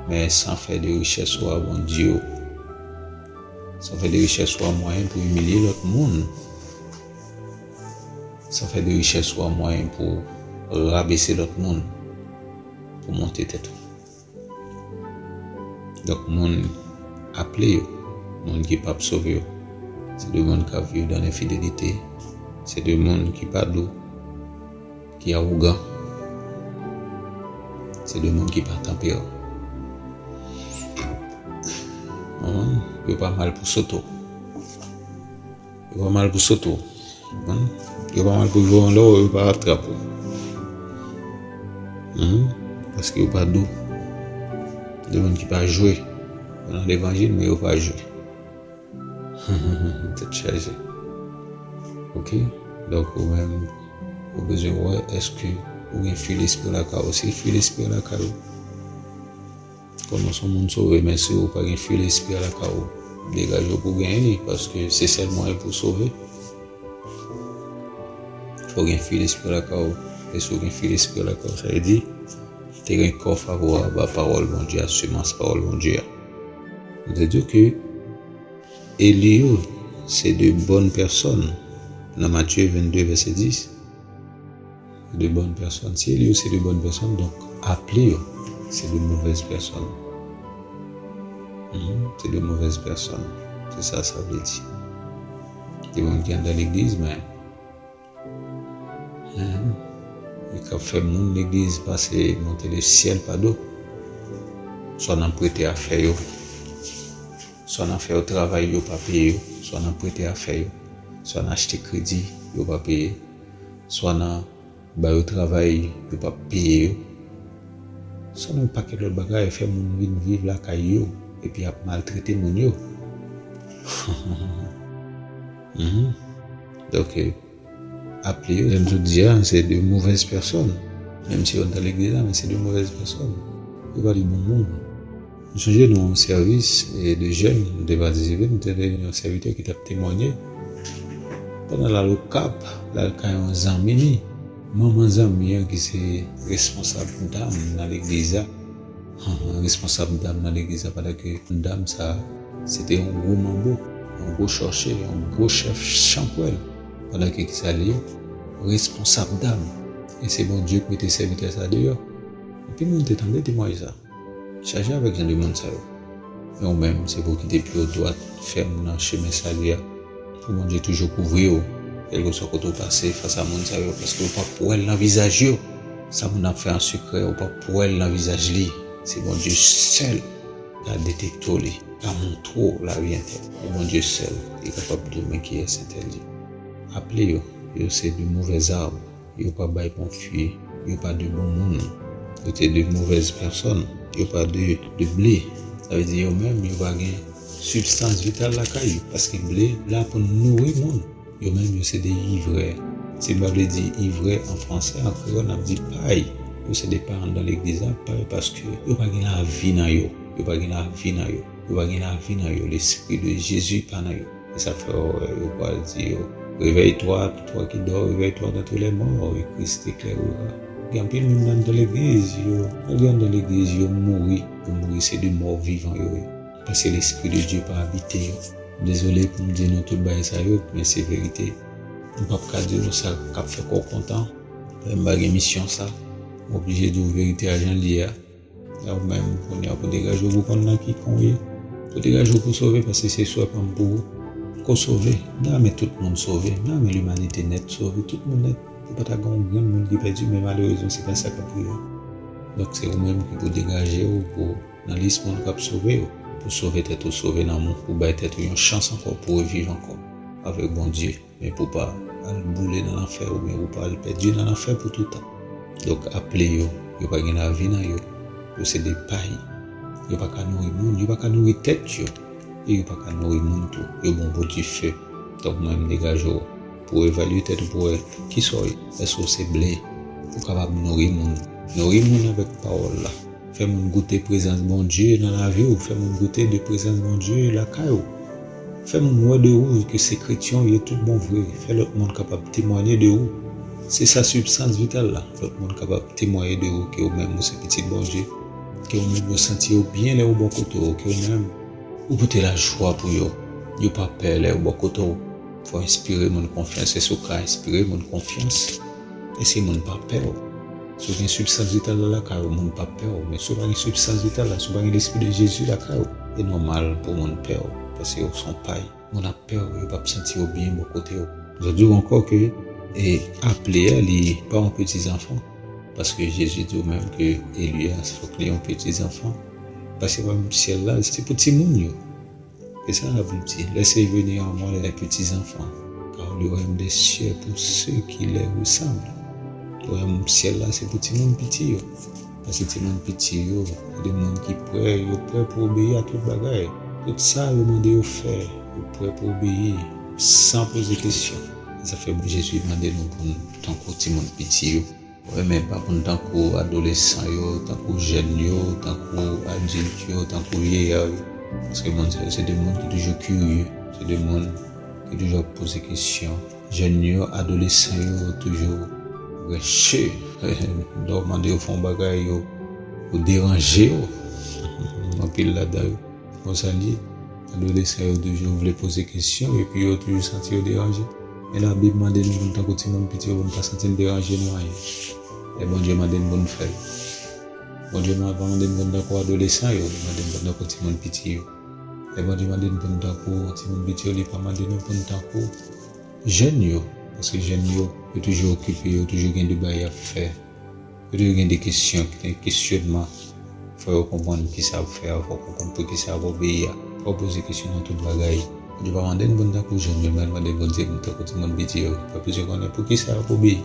Men san fè de richès ou a Bondye, san fè de richès ou a mwayen pou imilye lòt moun, san fè de richès ou a mwayen pou rabese lòt moun, pou monte tèt ou. Donk, moun aple yo, moun ki p ap sove yo, se de moun k ap viv dan lenfidelite, se de moun ki pa dou, ki awogan, se de moun ki pa tanperan. Konprann? Yo pa mal pou sote w. Yo pa mal pou sote w. Konprann? Yo pa mal pou jwe anlè w, yo pa atrap ou. Mhm. Paske yo pa dou. De moun ki pa jwe. Yo nan levanjil, men yo pa jwe. Tèt chaje. Ok? Donk, ou menm, ou bezwen wè, èske ou gen fwi lespri lakay ou? Si fwi lespri lakay ou, kòman se yon moun sove, men si ou pa gen fwi lespri lakay ou, degaje w pou w genyen li, paske se sèl mwayen pou w sove. Fò w gen fwi lespri lakay ou. E si w gen fwi lespri lakay ou, sa vle di, te gen kò favorab a pawòl Bondye a, semans pawòl Bondye a. Sa vle di ke eli yo, se de bòn pèsòn. Nan Matye vennde, vèsè dis, de bòn pèsòn. Si eli yo se de bòn pèsòn, donk aple yo se de movèz pèsòn. Mhm, se de movèz pèsòn. Se sa sa vle di. De moun ki anndan legliz, men, mhm, e k ap fè moun legliz pase monte le syèl pa do. Swa nan prete afè yo, swa nan fè yo travay yo pa peye yo, swa nan prete afè yo, swa nan achte kredi yo pa peye, swa nan ba yo travay yo p ap peye yo, swa nan yon pakèt lòt bagay, fè moun vin viv lakay yo, epi ap maltrete moun yo. Mhm. Donk, aple yo, jan m sot di a, se de movèz pèsòn. Menm si yo anndan legliz la, men se de movèz pèsòn. Yo pa de bon moun. M sonje nan yon sèvis, e, de jèn, m te patisipe, m tande yon sèvitè ki t ap temwanye. Pandan l al Okap, l al kay yon zanmi li. Manman zanmi an ki se responsab dam nan legliz la. Responsab dam nan legliz la, pandan ke dam sa a, se te yon gwo manbo, yon gwo chòche, yon gwo chèf chanpwèl. Pandan ke kisa li ye? Responsab dam. E se Bondye ki mete sèvitè sa a deyò. Anpil moun te tande temwayaj sa. Chaje avèk jan de moun sa yo. Men ou menm, se pou w kite pye w dwat, fèm nan chemen sali a. Pou Bondye toujou kouvri w, kèlkeswa kote w pase, fas a moun sa yo, paske w p ap wè l nan vizaj yo. Sa moun ap fè an sekrè, w p ap wè l nan vizaj li. Se Bondye sèl ka detekte w li, ka montre w lavi entèl. E Bondye sèl ki kapab di w men kiyès entèl ye. Aple yo, yo se de movèz zam. Yo pa bay bon fwi, yo pa de bon moun, yo te de movèz pèsòn, yo pa de, de ble. Sa vle di yo menm, yo pa gen sibstans vital lakay yo, paske ble la pou nouri moun. Yo menm, yo se de ivrè. Se pa vle di ivrè an fransè, an kreyòl, n ap di pay. Yo se de pay anndan legliz la, pay paske yo pa gen lavi nan yo. Yo pa gen lavi nan yo. Yo pa gen lavi nan yo. Lespri de Jezi pa nan yo. E sa fè w wè yo pral di yo, réveille-toi, toi qui dors, réveille-toi d'entre les morts, et Christ t'éclairera. Gen anpil moun anndan legliz, yo, malgre anndan legliz, yo mouri. Yo mouri, se de mò vivan yo ye. Paske Lespri de Dye pa abite yo. Dezole pou m di nou tout bagay sa yo, men se verite. M p ap ka di nou sa k ap fè kò w kontan. Paske m pa gen misyon sa. M oblije di w verite a jan l ye a. Lè ou menm, kounye a, pou degaje w, pou konn nan ki kan w ye. Pou degaje w pou sove, paske se swè pa m pou ou. Ko sove. M ta renmen tout moun sove. M ta renmen limanite nèt sove. Tout moun nèt. Pou pa ta gen yon grenn moun ki pèdi, men malerezman, se pa sa k ap rive. Donk, se ou menm ki pou degaje w, pou nan lis moun k ap sove yo. Pou sove tèt ou, sove nanm ou, pou bay tèt ou yon chans ankò, pou reviv ankò avèk Bondye. Men pou pa al boule nan lanfè oubyen pou pa al pèdi nan lanfè pou toutan. Donk, aple yo, yo pa gen lavi nan yo. Yo se de pay. Yo pa ka nouri moun, yo pa ka nouri tèt yo. E yo pa ka nouri moun tou. Yo bon pou dife. Donk, mwen, m degaje w pou w evalye tèt ou pou w wè kisa w ye. Èske w se ble? Ou kapab nouri moun. Nouri moun avèk pawòl la. Fè moun goute prezans Bondye nan lavi w. Fè moun goute de prezans Bondye lakay ou. Fè moun wè de ou ke se kretyen w ye tout bon vre. Fè lòt moun kapab temwaye de ou. Se sa sibstans vital la. Lòt moun kapab temwaye de ou ke ou menm ou se pitit Bondye. Ke ou menm yo santi yo byen lè yo bò kote w. Ke ou menm ou pote lajwa pou yo. Yo pa pè lè yo bò kote w. Fò w enspire moun konfyans. Èske w ka enspire moun konfyans? Èske moun pa pè w? Si w gen sibstans vital la lakay ou, moun p ap pè w. Men si w pa gen sibstans vital la, si w pa gen Lespri de Jezi lakay ou, e nòmal pou moun pè w, paske w se yon pay. Moun ap pè w, yo p ap santi yo byen bò kote w. Zòt di w ankò ke e aple a, li pa yon peti zanfan, paske Jezi di w menm ke Eli a, fòk li yon peti zanfan, paske wayòm syèl la, se pou timoun yo. E sa la Bib di, laissez venir à moi les petits enfants, car le royaume des cieux est pour ceux qui les ressemblent. Wayòm syèl la, se pou timoun piti yo. Paske timoun piti yo, se de moun ki prè, yo prè pou obeyi a tout bagay. Tout sa yo mande yo fè, yo prè pou obeyi, san poze kesyon. Sa fè Jezi mande nou pou n tankou timoun piti yo. Wi, men pa pou n tankou adolesan yo, tankou jèn yo, tankou adilt yo, tankou vyeya yo. Paske moun sa yo, se de moun ki toujou kirye, se de moun ki toujou ap poze kesyon. Jèn yo, adolesan yo toujou renche. Lè w mande yo fè yon bagay, yo, yo deranje yo. Anpil ladan yo. Konsa l ye. Adolesan yo toujou vle poze kesyon, epi yo toujou santi yo deranje. Men Labib mande nou pou n tankou timoun piti yo, pou n pa santi n deranje nan anyen. Lè Bondye mande n pou n fè l. Bondye pa mande n pou n tankou adolesan yo, li mande n pou n tankou timoun piti yo. Lè Bondye mande n pou n tankou timoun piti yo, li pa mande nou pou n tankou jèn yo. Paske jèn yo, yo toujou okipe, yo toujou gen de bagay y ap fè. Yo toujou gen de kesyon, gen kesyonman. Fò yo konprann kisa y ap fè a, fò yo konprann poukisa y ap obeyi a. Fò yo poze kesyon nan tout bagay. Bondye pa mande n pou n tankou jèn yo, men l mande Bondye pou n tankou timoun piti yo. Pèp yo konnen poukisa y ap obeyi,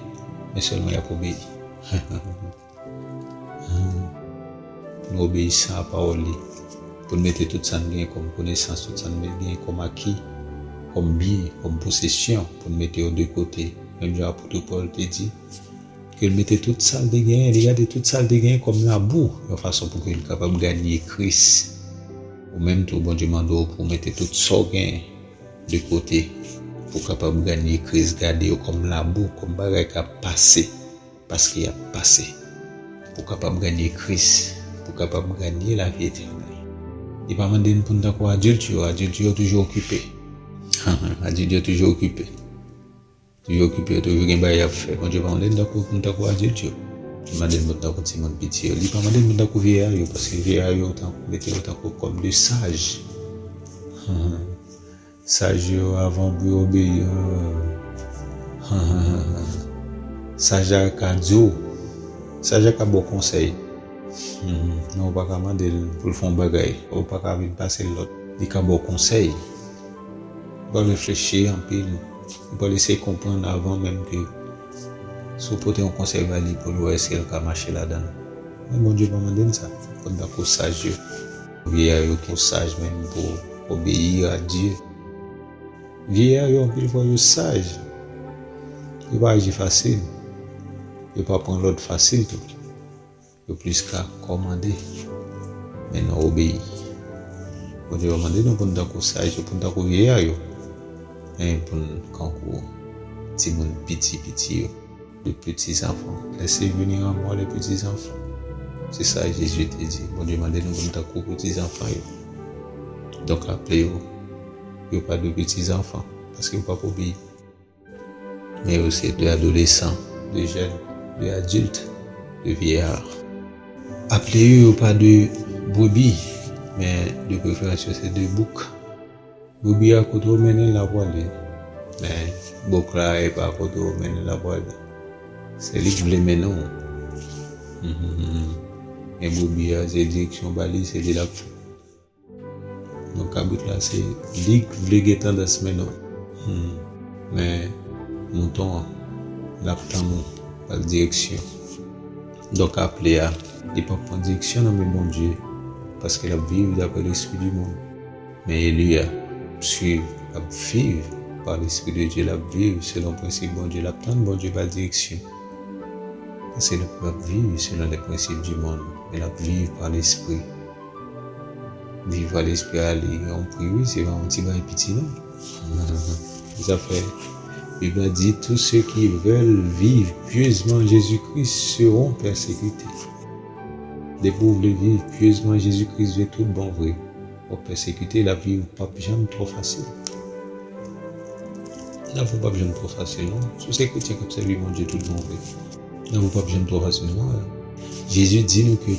men sèlman y ap obeyi. Pou nou obeyisan a pawòl li. Pou n mete tout sa n gen kòm konesans, tout sa n gen kòm aki, kòm byen, kòm posesyon, pou n mete yo de kote. Menm jan apot Pòl te di, ke l mete tout sa l te genyen, li gade tout sa l te genyen kòm labou, yon fason pou ke l kapab ganye Kris. Ou menm tou, Bondye mande w pou w mete tout sa w genyen de kote, pou w kapab ganye Kris, gade yo kòm labou, kòm bagay k ap pase, paske y ap pase. Pou w kapab ganye Kris, pou w kapab ganye lavi etènèl. Li pa mande n pou n tankou adilt yo, adilt yo toujou okipe. Adilt yo toujou okipe. Toujou okipe, toujou gen bagay y ap fè. Bondye pa mande n tankou, pou n tankou adilt yo. Li mande n pou n tankou timoun piti yo. Li pa mande n pou n tankou vyeya yo, paske vyeya yo, tankou, mete yo tankou kòm de saj. Saj yo, avan pou yo obeyi, saj la ka di w, saj la ka ba w konsèy. Men ou pa ka mande l pou l fè yon bagay, ou pa ka vin pase l lòd. Li ka ba w konsèy. Li pral reflechi anpil. Li pral eseye konprann avan menm ke si w pote yon konsèy ba li pou l wè si l ka mache ladan l. Men Bondye pa mande n sa. Fò n tankou saj yo. Vyeya yo ki saj menm pou obeyi a Dye. Vyeya yo anpil fwa yo saj. Yo pa aji fasil. Yo pa pran lòd fasil tou. Yo plis ka kòmande, men nou obeyi. Bondye pa mande nou pou n tankou saj yo, pou n tankou vyeya yo, men pou n tankou timoun piti piti yo. De petits enfants, laissez venir à moi les petits enfants. Se sa Jezi te di. Bondye mande nou pou n tankou petits enfants yo. Donk, aple yo, yo pa de petits enfants, paske yo p ap obeyi. Men yo se de adolesan, de jèn, de adilt, de vyeyar. Aple yo, yo pa de brebi, men de preferans yo se de bouk. Brebi a, kote w mennen l, l ap prale. Men bouk la, e pa kote w mennen l, l ap prale. Se li k vle mennen w. Mhm. Men brebi a, se direksyon w ba li, se li l ap fè. Donk, kabrit la, se li k vle gen tandans mennen w. Hmm. Men mouton an, l ap tann ou, ba l direksyon. Donk, aple a, li p ap pran direksyon nan men Bondye, paske l ap viv daprè lespri di monn. Men eli a, l ap swiv, l ap viv pa lespri de Dye, l ap viv selon prensip Bondye, l ap tann Bondye ba l direksyon. Se lè pou l ap viv selon les principes du monde, men l ap viv pa Lespri. Viv pa Lespri a, li gen yon pri, wi, se pa yon ti bagay piti, non. Sa fè, Bib la di, tous ceux qui veulent vivre pieusement Jésus-Christ seront persécutés. Depi w vle viv pieusement Jésus-Christ vre tout bon vre, w ap pèsekite, lavi w p ap janm twò fasil. Lavi w p ap janm twò fasil, non. Si w se kretyen k ap sèvi Bondye tout bon vre, lavi w p ap janm twò fasil, non. Jezi di nou ke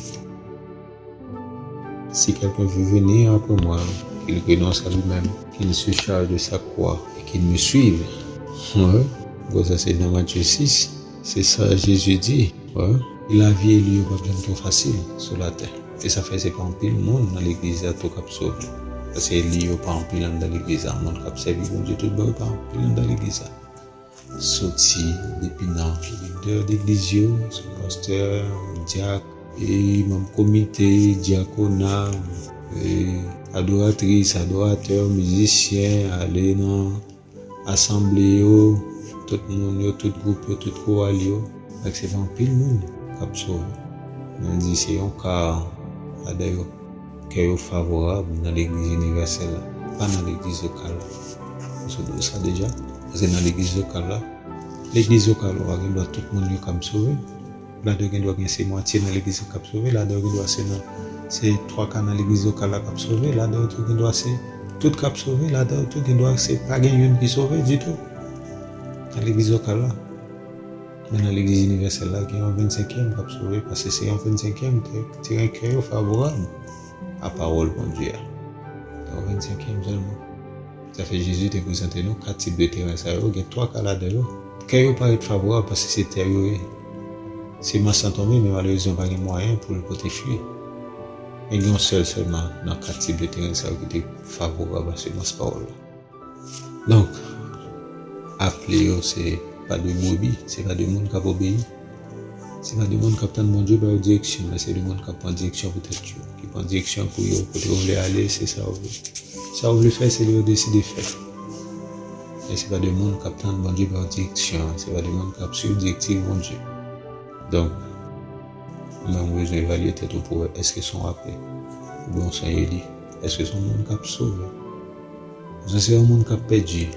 si quelqu'un veut venir après moi, qu'il renonce à lui-même, qu'il se charge de sa croix et qu'il me suive. Wi, bon, sa se nan Matye sis, se sa Jezi di. Wi, lavi eli yo p ap janm twò fasil sou latè. E sa fè se pa anpil moun nan legliz la tou k ap sove. Paske eli yo pa anpil anndan legliz la. Moun k ap sèvi Bondye tout bon yo pa anpil anndan legliz la. Soti depi nan lidè legliz yo, sou pastè, dyak, e manm komite, dyakona, e adoratris, adoratè, mizisyen, ale nan asanble yo, tout moun yo, tout gwoup yo, tout koral yo. Donk se pa anpil moun k ap sove. Men di se yon ka ladan yo. Kè yo favorab nan legliz inivèsèl la, pa nan legliz lokal la. Mwen sot di w sa deja, paske nan legliz lokal la, legliz lokal ou pa gen dwa tout moun yo k ap sove. Ladan yo gen dwa gen se mwatye nan legliz la k ap sove, ladan yo gen dwa se nan, se twa ka nan legliz lokal la k ap sove, ladan yo tou gen dwa se tout k ap sove, ladan yo tou gen dwa se pa gen youn ki sove ditou nan legliz lokal la. Men nan legliz inivèsèl la, gen yon vennsenkyèm k ap sove, paske se yon vennsenkyèm te, te gen kè yo favorab a pawòl Bondye a. Yon vennsenkyèm sèlman. Sa fè Jezi te prezante nou kat tip de teren sa yo, gen twa ka ladan yo. Kè yo parèt favorab paske se tè yo ye. Semans lan tonbe, men malerezman pa gen mwayen pou l pote fwi. Men gen yon sèl sèlman nan kat tip de teren sa yo ki te favorab a semans pawòl la. Donk, aple yo se pa de brebi, se pa de moun k ap obeyi. Se pa de moun k ap tann Bondye ba yo direksyon, men se de moun k ap pran direksyon pou tèt yo, ki pran direksyon pou yo, kote yo vle ale, se sa yo vle. Sa yo vle fè, se li yo deside fè. Men se pa de moun k ap tann Bondye ba yo direksyon, se pa de moun k ap swiv direktiv Bondye. Donk, ou menm ou bezwen evalye tèt ou pou wè èske se yon aple, oubyen se yon eli, èske se yon moun k ap sove. Oubyen se yon moun k ap pèdi,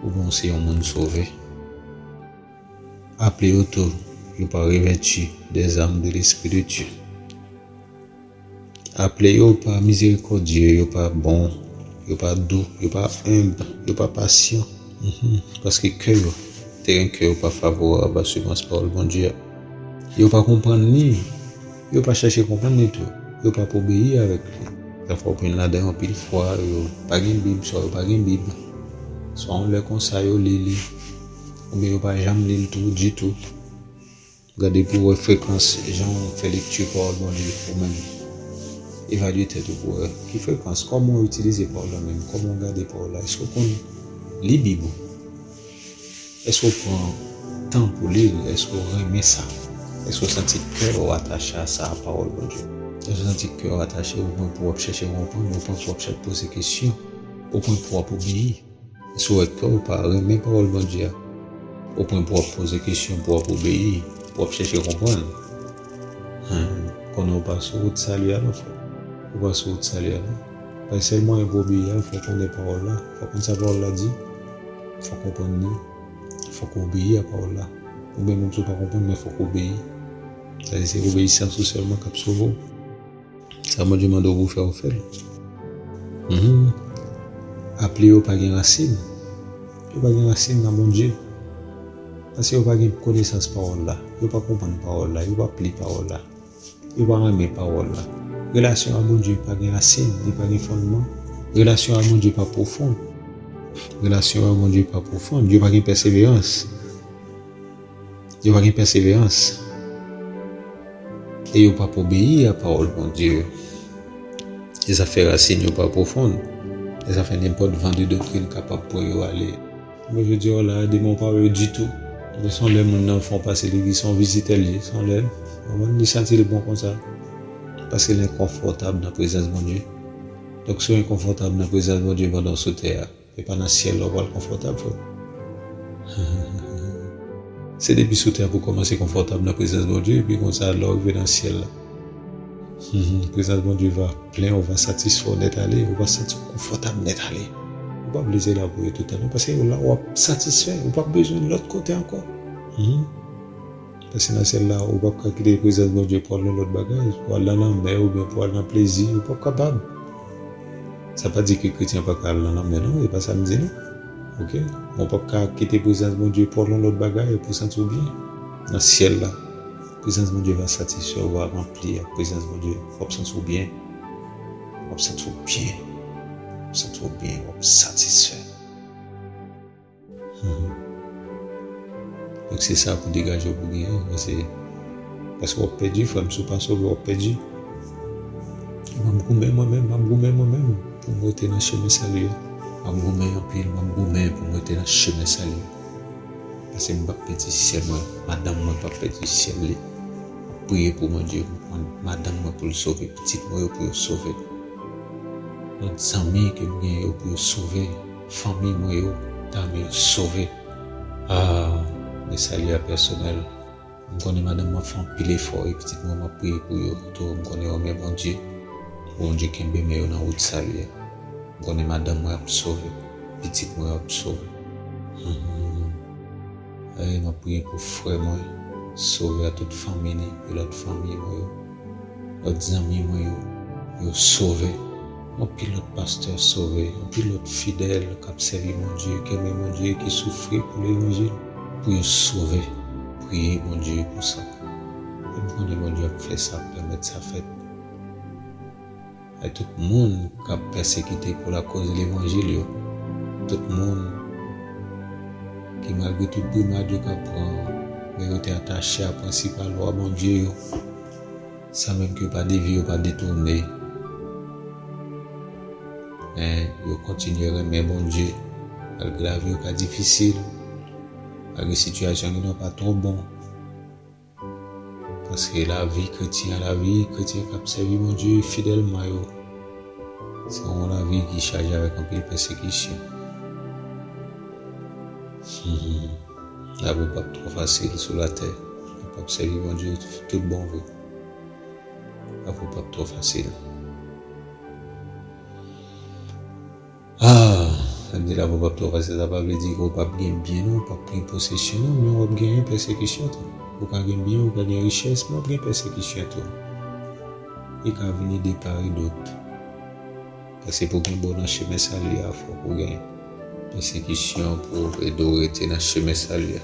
oubyen se yon moun sove. Aple yo tou, yo pa revèti des armes de l'Esprit de Dieu. Aple yo pa mizerikòdye, yo pa bon, yo pa dou, yo pa enb, yo pa pasyan. Mhm. Paske kè yo, teren kè yo pa favorab a semans pawòl Bondye a. Yo pa konprann li, yo pa chèche konprann li tou, yo p ap obeyi avèk li. Pafwa w jwenn ladan yo anpil fwa, yo pa gen Bib, swa yo pa gen Bib, swa yon lè konsa yo li li, oubyen yo pa janm li l tou, ditou. Gade pou w wè frekans jan w fè lekti pawòl Bondye ou menm. Evalye tèt ou pou w wè ki frekans, kòman w itilize pawòl la menm, kòman w gade pawòl la, èske w konn li Bib ou? Èske w pran tan pou li l? Èske w renmen sa? Èske w santi kè w atache a sa, a pawòl Bondye? Èske w santi kè w atache o pwen pou w ap chèche konprann, o pwen pou w ap chèche poze kesyon, o pwen pou w ap obeyi? Èske w wè kè w pa renmen pawòl Bondye a, o pwen pou w ap poze kesyon, pou w ap obeyi, pou w ap chèche konprann? Hen, konnen w pa sou wout sali a non, frè. Ou pa sou wout sali a non. Paske sèl mwayen pou w obeyi a, fò w konnen pawòl la, fò w konn sa pawòl la di, fò w konprann li, fò w obeyi a pawòl la. Oubyen menm si w pa konprann, men fò w obeyi. Sa se obeyisans ou sèlman k ap sove w. Sa Bondye mande w pou w fè, w fè l. Mhm. Aple yo pa gen rasin. Yo pa gen rasin nan Bondye. Paske yo pa gen konesans pawòl la. Yo pa konprann pawòl la. Yo p ap li pawòl la. Yo pa renmen pawòl la. Relasyon a Bondye pa gen rasin, li pa gen fondman. Relasyon a Bondye pa pwofon. Relasyon a Bondye pa pwofon. Yo pa gen pèseverans. Yo pa gen pèseverans. E yo p ap obeyi a pawòl Bondye yo. E sa fè rasin yo pa pwofon. E sa fè nenpòt van de doktrin kapab pran yo ale. Men jodi a la, demen w pa wè yo ditou. Men se yon lè moun nan fè yon pase legliz, se yon vizitè l ye, se yon lè, konprann, li santi l bon konsa. Paske l enkonfòtab nan prezans Bondye. Donk, si w enkonfòtab nan prezans Bondye pandan w sou tè a, e pa nan syèl la w pral konfòtab, frè. Se depi sou tè pou w kòmanse konfòtab nan prezans Bondye, epi konsa, lè w rive nan syèl la, prezans Bondye va plen, ou va satisfè w nèt ale, ou va santi w konfòtab nèt ale. Ou p ap leze la pou yo toutan, non, paske la w ap satisfè, ou p ap bezwen lòt kote ankò. Paske nan syèl la, ou p ap ka kite prezans Bondye pou al nan lòt bagay, pou al nan lanmè oubyen pou al nan plezi, ou p ap kapab. Sa pa di ke kretyen pa ka al nan lanmè, non, e pa sa m di, non. Oke? Men w p ap ka kite prezans Bondye pou al nan lòt bagay pou w santi w byen. Nan syèl la, prezans Bondye va satisfè w, va ranpli ak prezans Bondye. W ap santi w byen. W ap santi w byen. W ap santi w byen. W ap satisfè. Donk se sa pou degaje w pou genyen, paske, paske w ap pèdi, frè m, si w pa sove, w ap pèdi. M ap goumen mwen menm, m ap goumen mwen menm pou m rete nan chemen sali a. M ap goumen anpil, m ap goumen pou m rete nan chemen sali a. Paske m p ap pèdi syèl mwen, madanm mwen p ap pèdi syèl li. M ap priye pou Bondye, pou madanm mwen pou l sove, pitit mwen yo pou yo sove. Lòt zanmi ke m gen yo pou yo sove, fanmi mwen yo, dam yo sove. Ah, men sali a pèsonèl. M konnen madanm mwen fè anpil efò, e pitit mwen, m ap priye pou yo tou. M konnen yo renmen Bondye. Bondye kenbe men yo nan wout sali a. M konnen madanm mwen ap sove, pitit mwen yo ap sove. E m ap priye pou frè mwen, sove a tout fanmi li, e lòt fanmi mwen yo, lòt zanmi mwen yo, yo sove. Anpil lòt pastè sove, anpil lòt fidèl k ap sèvi Bondye, k renmen Bondye, ki soufri pou levanjil, pou yo sove. Priye Bondye pou sa. E m konnen Bondye ap fè sa, ap pèmèt sa fèt. E tout moun k ap pèsekite pou lakoz levanjil yo, tout moun ki, malgre tout brimad yo ka pran, men yo te atache a prensip a lwa Bondye yo, san menm ke yo pa devye, yo pa detounen. Men yo kontinye renmen Bondye, malgre lavi yo ka difisil, malgre sitiyasyon yo pa twò bon. Paske lavi kretyen an, lavi kretyen k ap sèvi Bondye fidèlman yo, se yon lavi ki chaje avèk anpil pèsekisyon. Lavi w p ap twò fasil sou latè. Ou p ap sèvi Bondye tout bon vre. Lavi w p ap twò fasil. Ah, lè m di lavi w p ap twò fasil, sa pa vle di ke w p ap gen byen, non, w p ap pran posesyon, non, men w ap genyen pèsekisyon tou. Ou ka gen byen, ou ka gen richès, men w ap gen pèsekisyon tou. Li ka vini de part et d'autre. Paske pou w gen bon nan chemen sali a, fòk ou gen pèsekisyon pou ede w rete nan chemen sali a.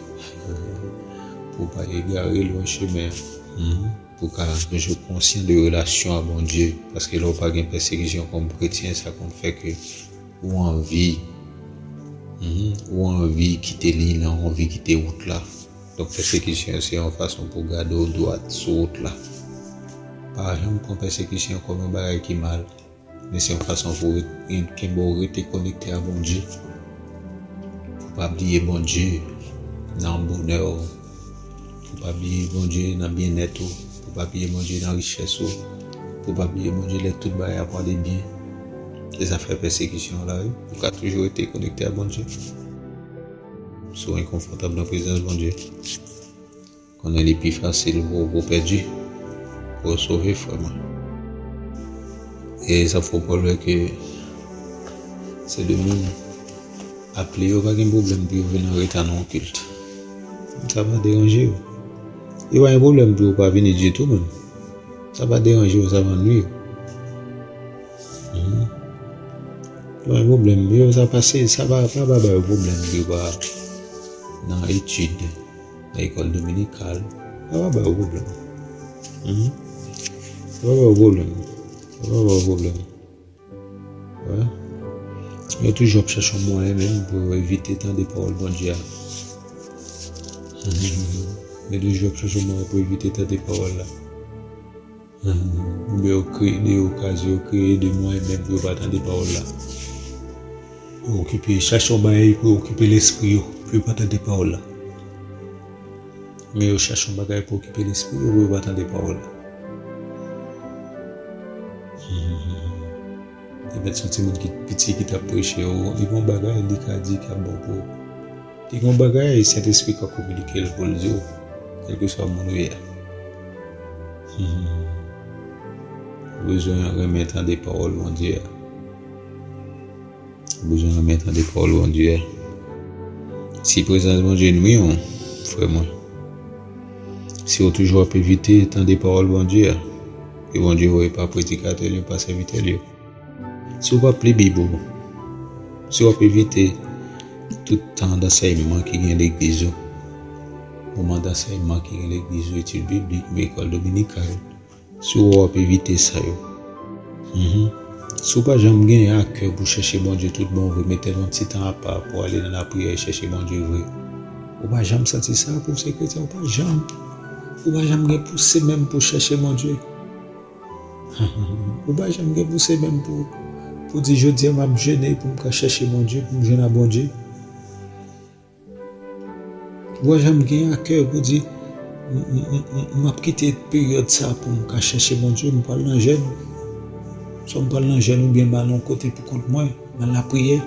Pou w pa egare lwen chemen an. Pou w ka toujou konsyan de relasyon a Bondye. Paske lè w pa gen pèsekisyon kòm kretyen, sa konn fè ke ou anvi, ou anvi kite liy lan, ou anvi kite wout la. Donk, pèsekisyon se yon fason pou gade w dwat sou wout la. Pa janm pran pèsekisyon kòm yon bagay ki mal, men se yon fason pou w ret-, kenbe w rete konekte a Bondye. Pou w pa bliye Bondye nan bonè w, pou w pa bliye Bondye nan byennèt ou, pou w pa bliye Bondye nan richès ou, pou w pa bliye Bondye lè tout bagay ap ale byen. Se sa fè pèsekisyon an la, wi. Pou w ka toujou rete konekte a Bondye. Si w enkonfòtab nan prezans Bondye, konnen li pi fasil pou, pou w pèdi, pou w sove, frè mwen. E sa fè w pral wè ke se de moun aple yo pa gen pwoblèm pou yo vin an reta nan yon kilt. Sa pa deranje yo. Yo pa gen pwoblèm pou yo pa vini ditou menm. Sa pa deranje yo, sa pa nwi yo. Mhm. Yo pa gen pwoblèm. Yo, sa pa se, sa pa, pa, pa ba yo pwoblèm pou yo pa nan etid, nan lekòl dominikal. Sa pa ba yo pwoblèm. Mhm. Sa pa ba yo pwoblèm. Sa pa ba yo pwoblèm. Wè. Yo toujou ap chèche yon mwayen menm pou yo evite tande pawòl Bondye a. Yo toujou ap chèche yon mwayen pou evite tande pawòl la. Oubyen yo kreye de okazyon, yo kreye de mwayen menm pou yo pa tande pawòl la. Yo okipe, chache yon bagay pou yo okipe lespri yo, pou yo pa tande pawòl la. Men yo chache yon bagay pou okipe lespri yo, pou yo pa tande pawòl la. Li mèt se yon timoun ki piti ki t ap preche, yo, li gen yon bagay li ka di k ap bon pou ou. Te gen yon bagay Sentespri ka kominike l pou l di w, kèlkeswa moun ou ye a. Hmm. Ou bezwen renmen tande pawòl Bondye a. Ou bezwen renmen tande pawòl Bondye a. Si prezans Bondye nwi w, frè mwen, si w toujou ap evite tande pawòl Bondye a, ke Bondye voye pa predikatè l yo, pa sèvitè l yo, si w p ap li Bib ou, si w ap evite tout tan dansèyman ki gen legliz ou, moman dansèyman ki gen legliz ou, etid biblik, lekòl dominikal, si w ap evite sa yo. Mhm. Si w pa janm gen a kè pou chèche Bondye tout bon vre, mete yon ti tan apa pou ale nan lapriyè e chèche Bondye vre, ou pa janm santi sa pou w se kretyen, ou pa janm, ou pa janm gen pouse menm pou chèche Bondye. Ou pa janm gen pouse menm pou, pou di, "Jodi a, m ap jene pou m ka chèche Bondye, pou m jwenn ak Bondye." Ou pa janm gen a kè pou di, "M, m, m, m, m ap kite peryòd sa pou m ka chèche Bondye, m pral nan jèn. Swa m pral nan jèn oubyen m al yon kote pou kont mwen, m al lapriyè,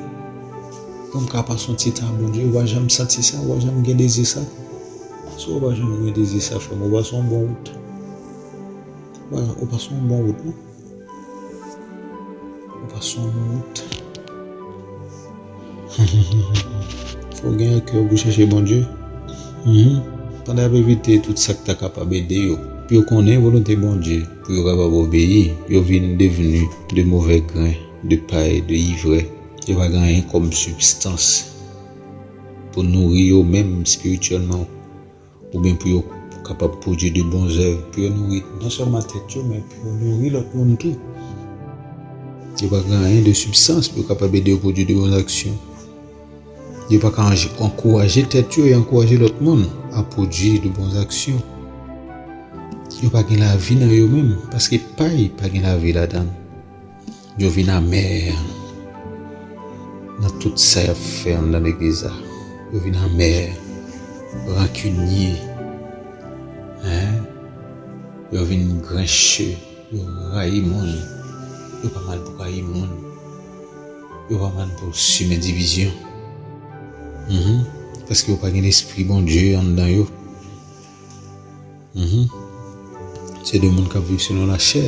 pou m ka pase yon ti tan ak Bondye." Ou pa janm santi sa, ou pa janm gen dezi sa. Si w pa janm gen dezi sa, frè m, ou pa sou yon bon wout. Ou pa, ou pa sou yon bon wout, non. Ou pa sou yon bon wout. Fò w gen a kè pou chèche Bondye. Mhm. Pandan y ap evite tout sa k ta kapab ede yo, pou yo konnen volonte Bondye, pou yo kapab obeyi, yo vin devni de movè grenn, de pay, de ivrè. Yo pa gen anyen kòm sibstans pou nouri yo menm espirityèlman, oubyen pou yo kapab pwodui de bon zèv, pou yo nouri non sèlman tèt yo, men pou yo nouri lòt moun tou. Yo pa gen anyen de sibstans pou yo kapab ede yo pwodui de bon aksyon. Yo pa ka anje-, ankouraje tèt yo e ankouraje lòt moun a pwodui de bon aksyon. Yo pa gen lavi nan yo menm, paske pay pa gen lavi ladan l. Yo vin amè nan tout sa y ap fè anndan legliz la. Yo vin amè, rankinye, en? Yo vin grenche, yo rayi moun. Yo pa mal pou rayi moun. Yo pa mal pou simen divizyon. Mhm. Paske yo pa gen lespri Bondye anndan yo. Mhm. Se de moun k ap viv selon lachè,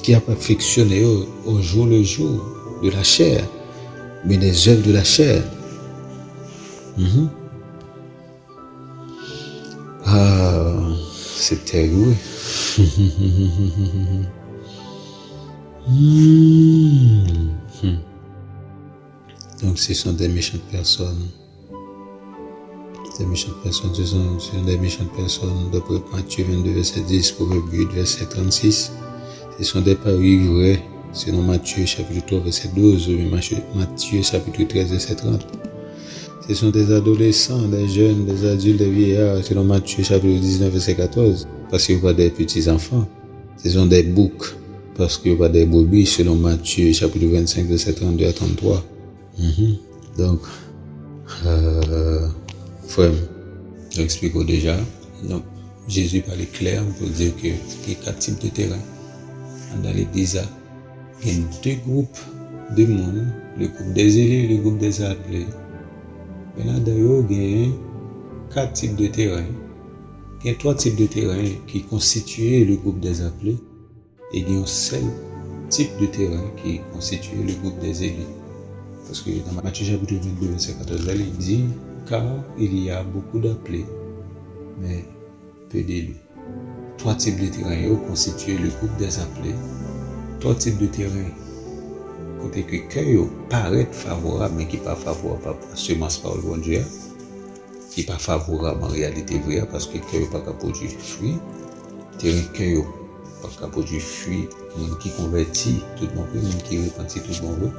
ki ap afeksyone yo au jour le jour de la chair, oubyen des œuvres de la chair. Mhm. Ah, se tèg, wi. Hmm. Hmm. Donc, ce sont des méchantes personnes. Des méchantes personnes, ce sont, ce sont des méchantes personnes, d'après Matthieu vingt-deux, verset dix, Proverbe huit, verset trente-six. Ce sont des parures vraies, selon Matthieu chapitre trois, verset douze, ou bien Matthieu, Matthieu chapitre treize, verset trente. Ce sont des adolescents, des jeunes, des adultes, des vieillards, selon Matthieu chapitre dix-neuf, verset quatorze. Parce que vous pas des petits enfants. Ce sont des boucs, parce que vous pas des brebis, selon Matthieu chapitre vingt-cinq, verset trente-deux à trente-trois. Mhm. Donk, euh, frè m, mwen eksplike w deja. Donk, Jezi pale klè pou l di w ke gen kat tip de teren anndan legliz la. Gen de gwoup de moun, le groupe des élus, le groupe des appelés. Men ladan yo, gen kat tip de teren. Gen twa tip de teren ki konstitye le groupe des appelés. E gen yon sèl tip de teren ki konstitye le groupe des élus. Paske nan Matthieu chapitre vingt-deux, verset quatorze la, li di, car il y a beaucoup d'appelés, mais peu d'élus. Twa tip de teren yo konstitye le groupe des appelés. Twa tip de teren kote ke kè yo parèt favorab, men ki pa favorab a semans pawòl Bondye a. Ki pa favorab an reyalite vre a, paske kè yo pa ka pwodui fwi. Teren kè yo pa ka pwodui fwi, moun ki konvèti tout bon vre, moun ki repanti tout bon vre.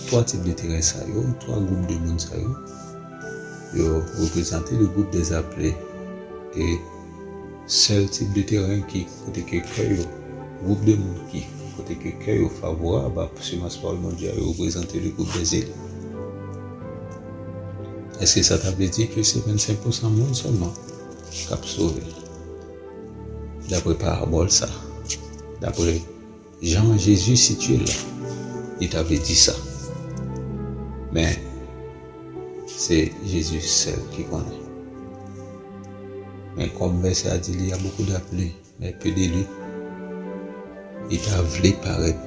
Twa tip de teren sa yo, twa gwoup de moun sa yo, yo reprezante le groupe des appelés. E sèl tip de teren ki kote ke kè yo, gwoup de moun ki kote ke kè yo favorab a semans pawòl Bondye a, yo reprezante le groupe des élus. Èske sa ta vle di ke se vennsenk pousan moun sèlman k ap sove? Daprè parabòl sa, daprè jan Jezi sitiye l la, li ta vle di sa. Men, Se Jezi sèl ki konnen. Men kòm vèsè a di, il y a beaucoup d'appelés, mais peu d'élus. Li ta vle parèt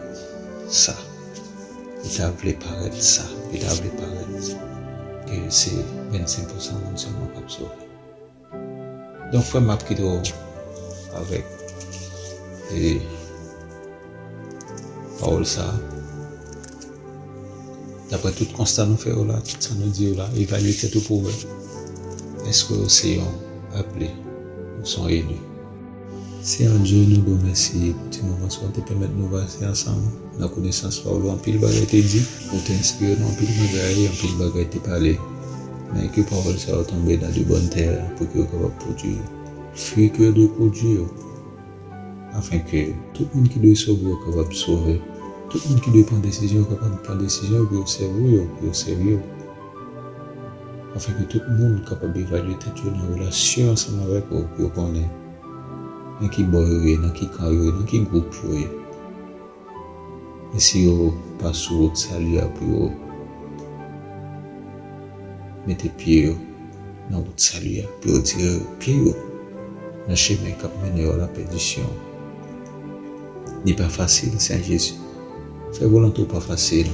sa. Li ta vle parèt sa. Li ta vle parèt ke se vennsenk pousan moun sèlman k ap sove. Donk, frè m, m ap kite w avèk, e, pawòl sa a. Daprè tout konsta nou fè yo la, tout sa nou di yo la, evalye tèt ou pou w wè. Èske w se yon aple ou se yon eli? Senyè Dye, nou di w mèsi pou ti moman sa w te pèmèt nou pase ansanm nan konesans pawòl ou. Anpil bagay te di, ou te enspire nou anpil bagay, anpil bagay te pale. Men ke pawòl sa yo tonbe nan de bòn tè pou ke yo kapab pwodui fwi ke yo dwe pwodui yo. Afenke tout moun ki dwe sove yo kapab sove. Tout moun ki dwe pran desizyon yo kapab pran desizyon yo pou yo sèvi yo, pou yo sèvi yo. Afenke tout moun kapab evalye tèt yo nan relasyon ansanm avèk ou, pou yo konnen nan ki bò yo ye, nan ki kan yo ye, nan ki gwoup yo ye. E si yo pa sou wout sali a, pou yo mete pye yo nan wout sali a, pou yo tire pye yo nan chemen k ap mennen yo a lapèdisyon. Li pa fasil, Senyè Jezi. Fè volonte w pa fasil.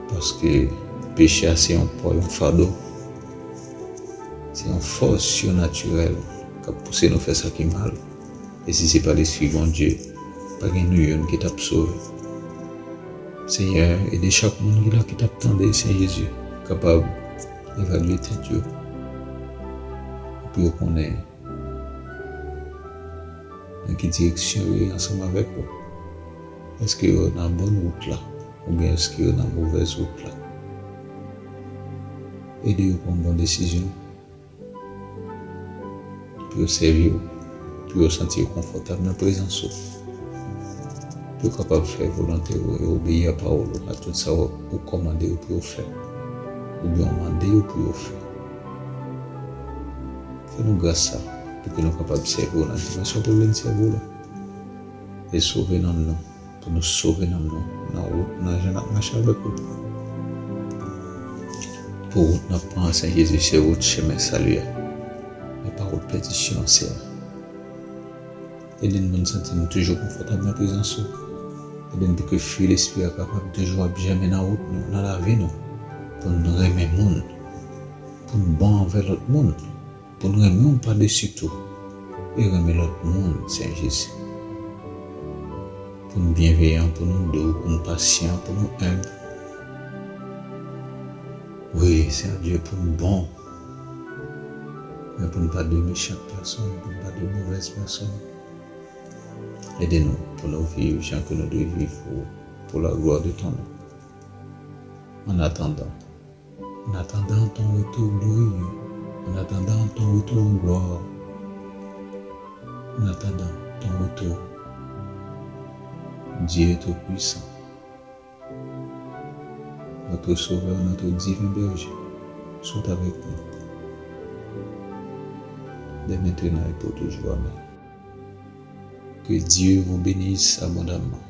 Paske peche a se yon pwa, yon fado. Se yon fòs sinatirèl k ap pouse nou fè sa ki mal. E si se pa Lespri Bondye, pa gen nou youn ki t ap sove. Senyè, ede chak moun ki la ki t ap tande, Senyè Jezi, kapab evalye tèt yo. Pou yo konnen nan ki direksyon yo ye ansanm avèk ou. Èske yo nan bòn wout la, oubyen èske yo nan movèz wout la? Ede yo pran bon desizyon, pou yo sèvi w, pou yo santi yo konfòtab nan prezans ou, pou yo kapab fè volonte w e obeyi a pawòl ou, a tout sa w, ou kòmande yo pou yo fè, oubyen w mande yo pou yo fè. Fè nou gras sa, pou ke nou kapab sèvi w nan dimansyon pou vin sèvi w la. E sove nanm nou, pou nou sove nanm nou, nan wout, nan jan n ap mache avèk ou. Pou wout n ap pran an, Senyè Jezi, se wout chemen sali a. E pa wout pèdisyon an, Senyè. Ede n pou n santi n toujou konfòtab nan prezans ou. Ede n pou ke fwi Lespri a kapab toujou ap jèmen nan wout nou, nan lavi nou. Pou n renmen moun. Pou n bon anvè lòt moun. Pou n renmen w padesi tou. E renmen lòt moun, Senyè Jezi. Pou n byenveyan, pou nou dou, pou n pasyan, pou nou enb. Wi, Senyè Dye, pou n bon. Men pou n pa de mechan pèsonn, pou n pa de movèz pèsonn. Ede nou pou nou viv jan ke nou dwe viv pou, pour la gloire de ton nom. En attendant, en attendant ton retour glorieux, en attendant ton retour en gloire, en attendant ton retour, Dieu Tout-Puissant, notre Sauveur, notre divin berger, soit avec nous, dès maintenant et pour toujours. Amen. Que Dieu vous bénisse abondamment.